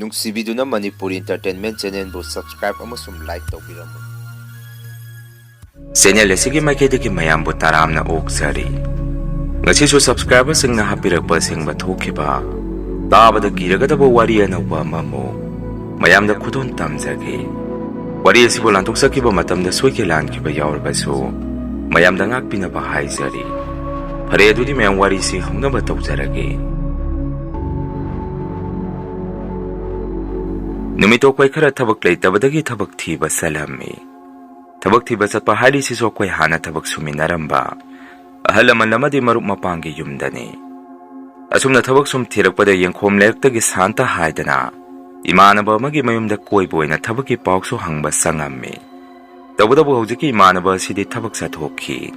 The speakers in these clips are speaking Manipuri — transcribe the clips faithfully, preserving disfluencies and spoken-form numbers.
ꯅꯨꯡꯁꯤꯕꯤꯗꯨꯅ ꯃꯅꯤꯄꯨꯔ Entertainment Channelꯕꯨ subscribe ꯑꯃꯁꯨꯡ like ꯇꯧꯕꯤꯔꯝꯃꯨ꯫ Channel ꯑꯁꯤꯒꯤ ꯃꯥꯏꯀꯩꯗꯒꯤ ꯃꯌꯥꯝꯕꯨ ꯇꯔꯥꯝꯅ ꯑꯣꯛꯆꯔꯤ꯫ ꯉꯁꯤꯁꯨ subscriberꯁꯤꯡꯅ ꯍꯥꯞꯄꯤꯔꯛꯄ ꯑꯁꯦꯡꯕ ꯊꯣꯛꯈꯤꯕ, ꯇꯥꯕꯗ ꯀꯤꯔꯒꯗꯕ ꯋꯥꯔꯤ ꯑꯅꯧꯕ ꯑꯃꯃꯨꯛ ꯃꯌꯥꯝꯗ ꯈꯨꯗꯣꯜ ꯇꯝꯖꯒꯦ꯫ ꯋꯥꯔꯤ ꯑꯁꯤꯕꯨ ꯂꯥꯟꯊꯣꯛꯆꯈꯤꯕ ꯃꯇꯝꯗ ꯁꯣꯏꯈꯤ ꯂꯥꯟꯈꯤꯕ ꯌꯥꯎꯔꯕꯁꯨ ꯃꯌꯥꯝꯗ ꯉꯥꯛꯄꯤꯅꯕ ꯍꯥꯏꯖꯔꯤ꯫ ꯐꯔꯦ, ꯑꯗꯨꯗꯤ ꯃꯌꯥꯝ ꯋꯥꯔꯤꯁꯤ ꯍꯧꯅꯕ ꯇꯧꯖꯔꯒꯦ꯫ ꯅꯨꯃꯤꯠꯇꯣ ꯑꯩꯈꯣꯏ ꯈꯔ ꯊꯕꯛ ꯂꯩꯇꯕꯗꯒꯤ ꯊꯕꯛ ꯊꯤꯕ ꯆꯠꯂꯝꯃꯤ꯫ ꯊꯕꯛ ꯊꯤꯕ ꯆꯠꯄ ꯍꯥꯏꯔꯤꯁꯤꯁꯨ ꯑꯩꯈꯣꯏ ꯍꯥꯟꯅ ꯊꯕꯛ ꯁꯨꯃꯤꯟꯅꯔꯝꯕ ꯑꯍꯜ ꯂꯃꯟ ꯑꯃꯗꯤ ꯃꯔꯨꯞ ꯃꯄꯥꯡꯒꯤ ꯌꯨꯝꯗꯅꯤ꯫ ꯑꯁꯨꯝꯅ ꯊꯕꯛ ꯁꯨꯝ ꯊꯤꯔꯛꯄꯗ ꯌꯦꯡꯈꯣꯝ ꯂꯩꯔꯛꯇꯒꯤ ꯁꯥꯟꯇ ꯍꯥꯏꯗꯅ ꯏꯃꯥꯟꯅꯕ ꯑꯃꯒꯤ ꯃꯌꯨꯝꯗ ꯀꯣꯏꯕ ꯑꯣꯏꯅ ꯊꯕꯛꯀꯤ ꯄꯥꯎꯁꯨ ꯍꯪꯕ ꯆꯪꯉꯝꯃꯤ꯫ ꯇꯧꯕꯇꯕꯨ ꯍꯧꯖꯤꯛꯀꯤ ꯏꯃꯥꯟꯅꯕ ꯑꯁꯤꯗꯤ ꯊꯕꯛ ꯆꯠꯊꯣꯛꯈꯤ꯫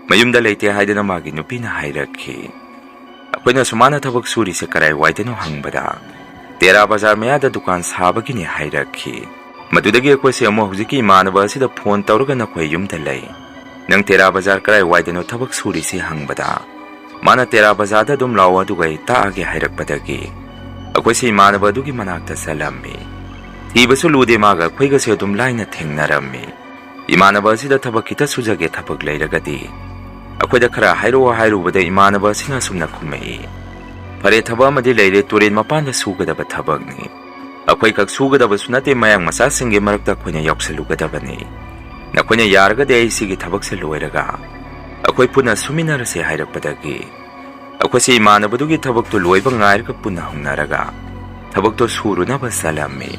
ꯃꯌꯨꯝꯗ ꯂꯩꯇꯦ ꯍꯥꯏꯗꯅ ꯃꯥꯒꯤ ꯅꯨꯄꯤꯅ ꯍꯥꯏꯔꯛꯈꯤ꯫ ꯑꯩꯈꯣꯏꯅꯁꯨ ꯃꯥꯅ ꯊꯕꯛ ꯁꯨꯔꯤꯁꯦ ꯀꯔꯥꯏꯋꯥꯏꯗꯅꯣ ꯍꯪꯕꯗ, "ꯇꯦꯔꯥ ꯕꯖꯥꯔ ꯃꯌꯥꯗ ꯗꯨꯀꯥꯟ ꯁꯥꯕꯒꯤꯅꯤ" ꯍꯥꯏꯔꯛꯈꯤ꯫ ꯃꯗꯨꯗꯒꯤ ꯑꯩꯈꯣꯏꯁꯦ ꯑꯃꯨꯛ ꯍꯧꯖꯤꯛꯀꯤ ꯏꯃꯥꯟꯅꯕ ꯑꯁꯤꯗ phone ꯇꯧꯔꯒ "ꯅꯈꯣꯏ ꯌꯨꯝꯗ ꯂꯩ, ꯅꯪ ꯇꯦꯔꯥ ꯕꯖꯥꯔ ꯀꯔꯥꯏꯋꯥꯏꯗꯅꯣ ꯊꯕꯛ ꯁꯨꯔꯤꯁꯤ?" ꯍꯪꯕꯗ, ꯃꯥꯅ "ꯇꯦꯔꯥ ꯕꯖꯥꯔꯗ ꯑꯗꯨꯝ ꯂꯥꯛꯑꯣ, ꯑꯗꯨꯒ ꯑꯩ ꯇꯥꯛꯑꯒꯦ" ꯍꯥꯏꯔꯛꯄꯗꯒꯤ ꯑꯩꯈꯣꯏꯁꯦ ꯏꯃꯥꯟꯅꯕ ꯑꯗꯨꯒꯤ ꯃꯅꯥꯛꯇ ꯆꯠꯂꯝꯃꯤ꯫ ꯊꯤꯕꯁꯨ ꯂꯨꯗꯦ, ꯃꯥꯒ ꯑꯩꯈꯣꯏꯒꯁꯦ ꯑꯗꯨꯝ ꯂꯥꯏꯅ ꯊꯦꯡꯅꯔꯝꯃꯤ꯫ ꯏꯃꯥꯟꯅꯕ ꯑꯁꯤꯗ "ꯊꯕꯛ ꯈꯤꯇ ꯁꯨꯖꯒꯦ, ꯊꯕꯛ ꯂꯩꯔꯒꯗꯤ ꯑꯩꯈꯣꯏꯗ ꯈꯔ ꯍꯥꯏꯔꯛꯑꯣ" ꯍꯥꯏꯔꯨꯕꯗ ꯏꯃꯥꯟꯅꯕ ꯑꯁꯤꯅ ꯑꯁꯨꯝꯅ ꯈꯨꯝꯃꯛꯏ, "ꯐꯔꯦ, ꯊꯕꯛ ꯑꯃꯗꯤ ꯂꯩꯔꯦ, ꯇꯨꯔꯦꯟ ꯃꯄꯥꯟꯗ ꯁꯨꯒꯗꯕ ꯊꯕꯛꯅꯤ꯫ ꯑꯩꯈꯣꯏꯈꯛ ꯁꯨꯒꯗꯕꯁꯨ ꯅꯠꯇꯦ, ꯃꯌꯥꯡ ꯃꯆꯥꯁꯤꯡꯒꯤ ꯃꯔꯛꯇ ꯑꯩꯈꯣꯏꯅ ꯌꯥꯎꯁꯜꯂꯨꯒꯗꯕꯅꯤ꯫ ꯅꯈꯣꯏꯅ ꯌꯥꯔꯒꯗꯤ ꯑꯩ ꯁꯤꯒꯤ ꯊꯕꯛꯁꯦ ꯂꯣꯏꯔꯒ ꯑꯩꯈꯣꯏ ꯄꯨꯟꯅ ꯁꯨꯃꯤꯟꯅꯔꯁꯦ" ꯍꯥꯏꯔꯛꯄꯗꯒꯤ ꯑꯩꯈꯣꯏꯁꯦ ꯏꯃꯥꯟꯅꯕꯗꯨꯒꯤ ꯊꯕꯛꯇꯨ ꯂꯣꯏꯕ ꯉꯥꯏꯔꯒ ꯄꯨꯟꯅ ꯍꯧꯅꯔꯒ ꯊꯕꯛꯇꯣ ꯁꯨꯔꯨꯅꯕ ꯆꯠꯂꯝꯃꯤ꯫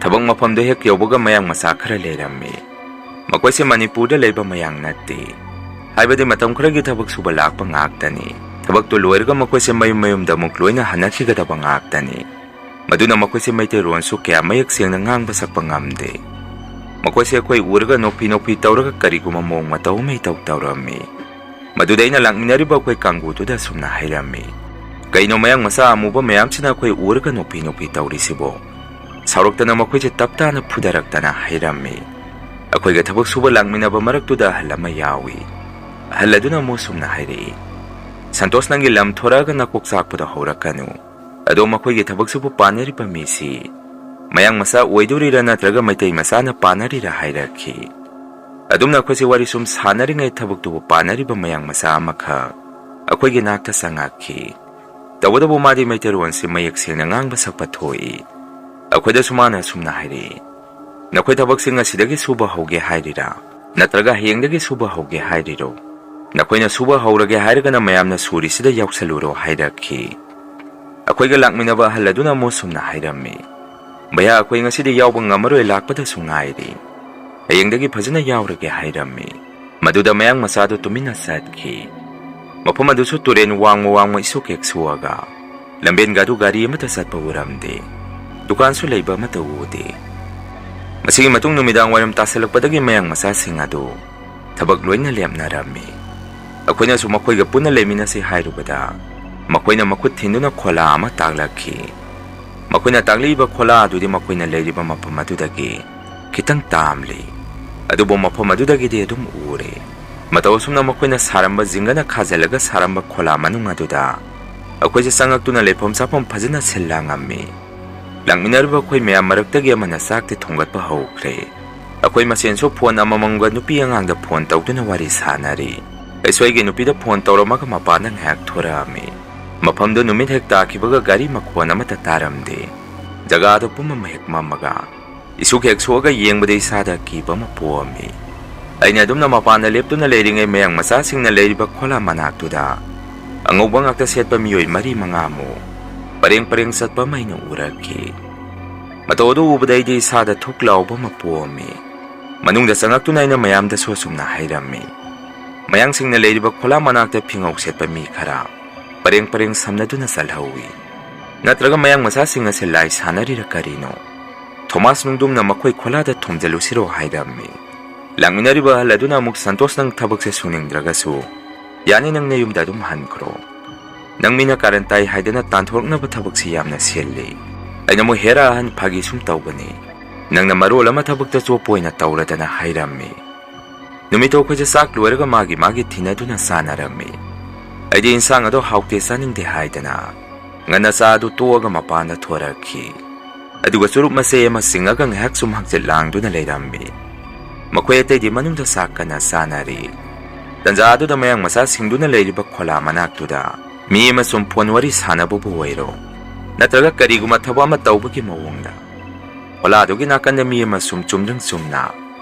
ꯊꯕꯛ ꯃꯐꯝꯗꯨ ꯍꯦꯛ ꯌꯧꯕꯒ ꯃꯌꯥꯡ ꯃꯆꯥ ꯈꯔ ꯂꯩꯔꯝꯃꯤ꯫ ꯃꯈꯣꯏꯁꯦ ꯃꯅꯤꯄꯨꯔꯗ ꯂꯩꯕ ꯃꯌꯥꯡ ꯅꯠꯇꯦ, ꯍꯥꯏꯕꯗꯤ ꯃꯇꯝ ꯈꯔꯒꯤ ꯊꯕꯛ ꯁꯨꯕ ꯂꯥꯛꯄ ꯉꯥꯛꯇꯅꯤ꯫ ꯊꯕꯛꯇꯨ ꯂꯣꯏꯔꯒ ꯃꯈꯣꯏꯁꯦ ꯃꯌꯨꯝ ꯃꯌꯨꯝꯗ ꯑꯃꯨꯛ ꯂꯣꯏꯅ ꯍꯟꯅꯈꯤꯒꯗꯕ ꯉꯥꯛꯇꯅꯤ꯫ ꯃꯗꯨꯅ ꯃꯈꯣꯏꯁꯦ ꯃꯩꯇꯩꯂꯣꯟꯁꯨ ꯀꯌꯥ ꯃꯌꯦꯛ ꯁꯦꯡꯅ ꯉꯥꯡꯕ ꯁꯛꯄ ꯉꯝꯗꯦ꯫ ꯃꯈꯣꯏꯁꯦ ꯑꯩꯈꯣꯏ ꯎꯔꯒ ꯅꯣꯛꯐꯤ ꯅꯣꯛꯐꯤ ꯇꯧꯔꯒ ꯀꯔꯤꯒꯨꯝꯕ ꯃꯑꯣꯡ ꯃꯇꯧ ꯑꯃ ꯏꯇꯧ ꯇꯧꯔꯝꯃꯤ꯫ ꯃꯗꯨꯗ ꯑꯩꯅ ꯂꯥꯛꯃꯤꯟꯅꯔꯤꯕ ꯑꯩꯈꯣꯏ ꯀꯥꯡꯕꯨꯗꯨꯗ ꯑꯁꯨꯝꯅ ꯍꯥꯏꯔꯝꯃꯤ, "ꯀꯩꯅꯣ ꯃꯌꯥꯡ ꯃꯆꯥ ꯑꯃꯨꯕ ꯃꯌꯥꯝꯁꯤꯅ ꯑꯩꯈꯣꯏ ꯎꯔꯒ ꯅꯣꯛꯐꯤ ꯅꯣꯛꯐꯤ ꯇꯧꯔꯤꯁꯤꯕꯣ?" ꯁꯥꯎꯔꯛꯇꯅ ꯃꯈꯣꯏꯁꯦ ꯇꯞ ꯇꯥꯅ ꯐꯨꯗꯔꯛꯇꯅ ꯍꯥꯏꯔꯝꯃꯤ꯫ ꯑꯩꯈꯣꯏꯒ ꯊꯕꯛ ꯁꯨꯕ ꯂꯥꯛꯃꯤꯟꯅꯕ ꯃꯔꯛꯇꯨꯗ ꯑꯍꯜ ꯑꯃ ꯌꯥꯎꯏ꯫ ꯑꯍꯜ ꯑꯗꯨꯅ ꯑꯃꯨꯛ ꯑꯁꯨꯝꯅ ꯍꯥꯏꯔꯛꯏ, "ꯁꯟꯇꯣꯁ, ꯅꯪꯒꯤ ꯂꯝ ꯊꯣꯔꯛꯑꯒ ꯅꯀꯣꯛ ꯆꯥꯛꯄꯗꯣ ꯍꯧꯔꯛꯀꯅꯨ꯫ ꯑꯗꯣ ꯃꯈꯣꯏꯒꯤ ꯊꯕꯛꯁꯤꯕꯨ ꯄꯥꯟꯅꯔꯤꯕ ꯃꯤꯁꯤ ꯃꯌꯥꯡ ꯃꯆꯥ ꯑꯣꯏꯗꯣꯔꯤꯔꯥ ꯅꯠꯇ꯭ꯔꯒ ꯃꯩꯇꯩ ꯃꯆꯥꯅ ꯄꯥꯟꯅꯔꯤꯔꯥ ꯍꯥꯏꯔꯛꯈꯤ꯫ ꯑꯗꯨꯝꯅ ꯑꯩꯈꯣꯏꯁꯦ ꯋꯥꯔꯤ ꯁꯨꯝ ꯁꯥꯟꯅꯔꯤꯉꯩ ꯊꯕꯛꯇꯨꯕꯨ ꯄꯥꯟꯅꯔꯤꯕ ꯃꯌꯥꯡ ꯃꯆꯥ ꯑꯃꯈꯛ ꯑꯩꯈꯣꯏꯒꯤ ꯅꯥꯛꯇ ꯆꯪꯉꯛꯈꯤ꯫ ꯇꯧꯕꯇꯕꯨ ꯃꯥꯗꯤ ꯃꯩꯇꯩꯔꯣꯟꯁꯤ ꯃꯌꯦꯛ ꯁꯦꯡꯅ ꯉꯥꯡꯕ ꯁꯛꯄ ꯊꯣꯛꯏ꯫ ꯑꯩꯈꯣꯏꯗꯁꯨ ꯃꯥꯅ ꯑꯁꯨꯝꯅ ꯍꯥꯏꯔꯛꯏ, "ꯅꯈꯣꯏ ꯊꯕꯛꯁꯤꯡ ꯉꯁꯤꯗꯒꯤ ꯁꯨꯕ ꯍꯧꯒꯦ ꯍꯥꯏꯔꯤꯔꯥ? ꯅꯠꯇ꯭ꯔꯒ ꯍꯌꯦꯡꯗꯒꯤ ꯁꯨꯕ ꯍꯧꯒꯦ ꯍꯥꯏꯔꯤꯔꯣ? ꯅꯈꯣꯏꯅ ꯁꯨꯕ ꯍꯧꯔꯒꯦ ꯍꯥꯏꯔꯒꯅ ꯃꯌꯥꯝꯅ ꯁꯨꯔꯤꯁꯤꯗ ꯌꯥꯎꯁꯜꯂꯨꯔꯣ" ꯍꯥꯏꯔꯛꯈꯤ꯫ ꯑꯩꯈꯣꯏꯒ ꯂꯥꯛꯃꯤꯟꯅꯕ ꯑꯍꯜ ꯑꯗꯨꯅ ꯑꯃꯨꯛ ꯁꯨꯝꯅ ꯍꯥꯏꯔꯝꯃꯤ, "ꯚꯌꯥ, ꯑꯩꯈꯣꯏ ꯉꯁꯤꯗꯤ ꯌꯥꯎꯕ ꯉꯝꯃꯔꯣꯏ, ꯂꯥꯛꯄꯗꯁꯨ ꯉꯥꯏꯔꯤ꯫ ꯍꯌꯦꯡꯗꯒꯤ ꯐꯖꯅ ꯌꯥꯎꯔꯒꯦ" ꯍꯥꯏꯔꯝꯃꯤ꯫ ꯃꯗꯨꯗ ꯃꯌꯥꯡ ꯃꯆꯥꯗꯨ ꯇꯨꯃꯤꯟꯅ ꯆꯠꯈꯤ꯫ ꯃꯐꯝ ꯑꯗꯨꯁꯨ ꯇꯨꯔꯦꯟ ꯋꯥꯡꯃ ꯋꯥꯡꯃ ꯏꯁꯨꯛ ꯍꯦꯛ ꯁꯨꯑꯒ ꯂꯝꯕꯦꯟꯒ ꯑꯗꯨ ꯒꯥꯔꯤ ꯑꯃꯠꯇ ꯆꯠꯄ ꯎꯔꯝꯗꯦ꯫ ꯗꯨꯀꯥꯟꯁꯨ ꯂꯩꯕ ꯑꯃꯠꯇ ꯎꯗꯦ꯫ ꯃꯁꯤꯒꯤ ꯃꯇꯨꯡ ꯅꯨꯃꯤꯗꯥꯡ ꯋꯥꯏꯔꯝ ꯇꯥꯁꯜꯂꯛꯄꯗꯒꯤ ꯃꯌꯥꯡ ꯃꯆꯥꯁꯤꯡ ꯑꯗꯨ ꯊꯕꯛ ꯂꯣꯏꯅ ꯂꯦꯞꯅꯔꯝꯃꯤ꯫ ꯑꯩꯈꯣꯏꯅꯁꯨ ꯃꯈꯣꯏꯒ ꯄꯨꯟꯅ ꯂꯩꯃꯤꯟꯅꯁꯤ ꯍꯥꯏꯔꯨꯕꯗ ꯃꯈꯣꯏꯅ ꯃꯈꯨꯠ ꯊꯤꯟꯗꯨꯅ ꯈꯣꯂꯥ ꯑꯃ ꯇꯥꯛꯂꯛꯈꯤ꯫ ꯃꯈꯣꯏꯅ ꯇꯥꯛꯂꯛꯏꯕ ꯈꯣꯂꯥ ꯑꯗꯨꯗꯤ ꯃꯈꯣꯏꯅ ꯂꯩꯔꯤꯕ ꯃꯐꯝ ꯑꯗꯨꯗꯒꯤ ꯈꯤꯇꯪ ꯇꯥꯝꯂꯤ꯫ ꯑꯗꯨꯕꯨ ꯃꯐꯝ ꯑꯗꯨꯗꯒꯤꯗꯤ ꯑꯗꯨꯝ ꯎꯔꯦ꯫ ꯃꯇꯧ ꯑꯁꯨꯝꯅ ꯃꯈꯣꯏꯅ ꯁꯥꯔꯝꯕ ꯖꯤꯡꯒꯅ ꯈꯥꯖꯤꯜꯂꯒ ꯁꯥꯔꯝꯕ ꯈꯣꯂꯥ ꯃꯅꯨꯡ ꯑꯗꯨꯗ ꯑꯩꯈꯣꯏꯁꯦ ꯆꯪꯉꯛꯇꯨꯅ ꯂꯩꯐꯝ ꯆꯥꯐꯝ ꯐꯖꯅ ꯁꯤꯜ ꯂꯥꯡꯉꯝꯃꯤ꯫ ꯂꯥꯛꯃꯤꯟꯅꯔꯤꯕ ꯑꯩꯈꯣꯏ ꯃꯌꯥꯝ ꯃꯔꯛꯇꯒꯤ ꯑꯃꯅ ꯆꯥꯛꯇꯤ ꯊꯣꯡꯒꯠꯄ ꯍꯧꯈ꯭ꯔꯦ꯫ ꯑꯩꯈꯣꯏ ꯃꯁꯦꯟꯁꯨ ꯐꯣꯟ ꯑꯃꯃꯝꯒ ꯅꯨꯄꯤ ꯑꯉꯥꯡꯗ ꯐꯣꯟ ꯇꯧꯗꯨꯅ ꯋꯥꯔꯤ ꯁꯥꯟꯅꯔꯤ꯫ ꯑꯩꯁꯨ ꯑꯩꯒꯤ ꯅꯨꯄꯤꯗ ꯐꯣꯟ ꯇꯧꯔꯝꯃꯒ ꯃꯄꯥꯟꯗ ꯉꯥꯏꯍꯥꯛ ꯊꯣꯔꯛꯑꯝꯃꯤ꯫ ꯃꯐꯝꯗꯨ ꯅꯨꯃꯤꯠ ꯍꯦꯛ ꯇꯥꯈꯤꯕꯒ ꯒꯥꯔꯤ ꯃꯈꯣꯟ ꯑꯃꯠꯇ ꯇꯥꯔꯝꯗꯦ꯫ ꯖꯒꯥꯗꯨ ꯄꯨꯝꯃꯝ ꯍꯦꯛ ꯃꯝꯃꯒ ꯏꯁꯨꯛ ꯍꯦꯛ ꯁꯣꯛꯑꯒ ꯌꯦꯡꯕꯗ ꯏꯁꯥꯗ ꯀꯤꯕ ꯑꯃ ꯄꯣꯛꯑꯝꯃꯤ꯫ ꯑꯩꯅ ꯑꯗꯨꯝꯅ ꯃꯄꯥꯟꯗ ꯂꯦꯞꯇꯨꯅ ꯂꯩꯔꯤꯉꯩ ꯃꯌꯥꯡ ꯃꯆꯥꯁꯤꯡꯅ ꯂꯩꯔꯤꯕ ꯈꯣꯂꯥ ꯃꯅꯥꯛꯇꯨꯗ ꯑꯉꯧꯕ ꯉꯥꯛꯇ ꯁꯦꯠꯄ ꯃꯤꯑꯣꯏ ꯃꯔꯤ ꯃꯉꯥꯃꯨꯛ ꯄꯔꯦꯡ ꯄꯔꯦꯡ ꯆꯠꯄ ꯑꯃ ꯑꯩꯅ ꯎꯔꯛꯈꯤ꯫ ꯃꯇꯧ ꯑꯗꯨ ꯎꯕꯗ ꯑꯩꯗꯤ ꯏꯁꯥꯗ ꯊꯨꯛ ꯂꯥꯎꯕ ꯑꯃ ꯄꯣꯛꯑꯝꯃꯤ꯫ ꯃꯅꯨꯡꯗ ꯆꯪꯉꯛꯇꯨꯅ ꯑꯩꯅ ꯃꯌꯥꯝꯗꯁꯨ ꯑꯁꯨꯝꯅ ꯍꯥꯏꯔꯝꯃꯤ, "ꯃꯌꯥꯡꯁꯤꯡꯅ ꯂꯩꯔꯤꯕ ꯈꯣꯂꯥ ꯃꯅꯥꯛꯇ ꯐꯤꯉꯧ ꯁꯦꯠꯄ ꯃꯤ ꯈꯔ ꯄꯔꯦꯡ ꯄꯔꯦꯡ ꯁꯝꯅꯗꯨꯅ ꯆꯠꯍꯧꯏ꯫ ꯅꯠꯇ꯭ꯔꯒ ꯃꯌꯥꯡ ꯃꯆꯥꯁꯤꯡ ꯑꯁꯤ ꯂꯥꯏ ꯁꯥꯟꯅꯔꯤꯔ ꯀꯔꯤꯅꯣ? ꯊꯣꯃꯥꯁ ꯅꯨꯡꯗꯨꯝꯅ ꯃꯈꯣꯏ ꯈꯣꯂꯥꯗ ꯊꯣꯝꯖꯤꯜꯂꯨꯁꯤꯔꯣ?" ꯍꯥꯏꯔꯝꯃꯤ꯫ ꯂꯥꯛꯃꯤꯟꯅꯔꯤꯕ ꯑꯍꯜ ꯑꯗꯨꯅ ꯑꯃꯨꯛ, "ꯁꯟꯇꯣꯁ, ꯅꯪ ꯊꯕꯛꯁꯦ ꯁꯨꯅꯤꯡꯗ꯭ꯔꯒꯁꯨ ꯌꯥꯅꯤ, ꯅꯪ ꯅꯌꯨꯝꯗ ꯑꯗꯨꯝ ꯍꯟꯈ꯭ꯔꯣ꯫ ꯅꯪ ꯃꯤꯅ ꯀꯥꯔꯟ ꯇꯥꯏ ꯍꯥꯏꯗꯅ ꯇꯥꯟꯊꯣꯔꯛꯅꯕ ꯊꯕꯛꯁꯤ ꯌꯥꯝꯅ ꯁꯤꯜꯂꯤ꯫" ꯑꯩꯅ ꯑꯃꯨꯛ, "ꯍꯦꯔꯥ ꯑꯍꯟ, ꯐꯥꯒꯤ ꯁꯨꯝ ꯇꯧꯕꯅꯤ꯫ ꯅꯪꯅ ꯃꯔꯣꯜ ꯑꯃ ꯊꯕꯛꯇ ꯆꯣꯞꯄ ꯑꯣꯏꯅ ꯇꯧꯔꯗꯅ" ꯍꯥꯏꯔꯝꯃꯤ꯫ ꯅꯨꯃꯤꯠꯇꯣ ꯑꯩꯈꯣꯏꯁꯦ ꯆꯥꯛ ꯂꯣꯏꯔꯒ ꯃꯥꯒꯤ ꯃꯥꯒꯤ ꯊꯤꯅꯗꯨꯅ ꯆꯥꯅꯔꯝꯃꯤ꯫ ꯑꯩꯗꯤ ꯏꯟꯁꯥꯡ ꯑꯗꯣ ꯍꯥꯎꯇꯦ, ꯆꯥꯅꯤꯡꯗꯦ ꯍꯥꯏꯗꯅ ꯉꯟꯅ ꯆꯥ ꯑꯗꯨ ꯇꯣꯛꯑꯒ ꯃꯄꯥꯟꯗ ꯊꯣꯔꯛꯈꯤ꯫ ꯑꯗꯨꯒ ꯆꯨꯔꯨꯞ ꯃꯆꯦ ꯑꯃ ꯆꯤꯡꯉꯒ ꯉꯥꯏꯍꯥꯛ ꯁꯨꯝ ꯍꯛꯆꯤꯠ ꯂꯥꯡꯗꯨꯅ ꯂꯩꯔꯝꯃꯤ꯫ ꯃꯈꯣꯏ ꯑꯇꯩꯗꯤ ꯃꯅꯨꯡꯗ ꯆꯥꯛ ꯀꯟꯅ ꯆꯥꯅꯔꯤ꯫ ꯇꯟꯖꯥ ꯑꯗꯨꯗ ꯃꯌꯥꯡ ꯃꯆꯥ ꯁꯤꯡꯗꯨꯅ ꯂꯩꯔꯤꯕ ꯈꯣꯂꯥ ꯃꯅꯥꯛꯇꯨꯗ ꯃꯤ ꯑꯃ ꯁꯨꯝ ꯐꯣꯟ ꯋꯥꯔꯤ ꯁꯥꯟꯅꯕꯕꯨ ꯑꯣꯏꯔꯣ, ꯅꯠꯇ꯭ꯔꯒ ꯀꯔꯤꯒꯨꯝꯕ ꯊꯕꯛ ꯑꯃ ꯇꯧꯕꯒꯤ ꯃꯑꯣꯡꯗ ꯈꯣꯂꯥꯗꯨꯒꯤ ꯅꯥꯀꯟꯗ ꯃꯤ ꯑꯃ ꯁꯨꯝ ꯆꯨꯝꯗ꯭ꯔꯤꯡ ꯆꯨꯝꯅ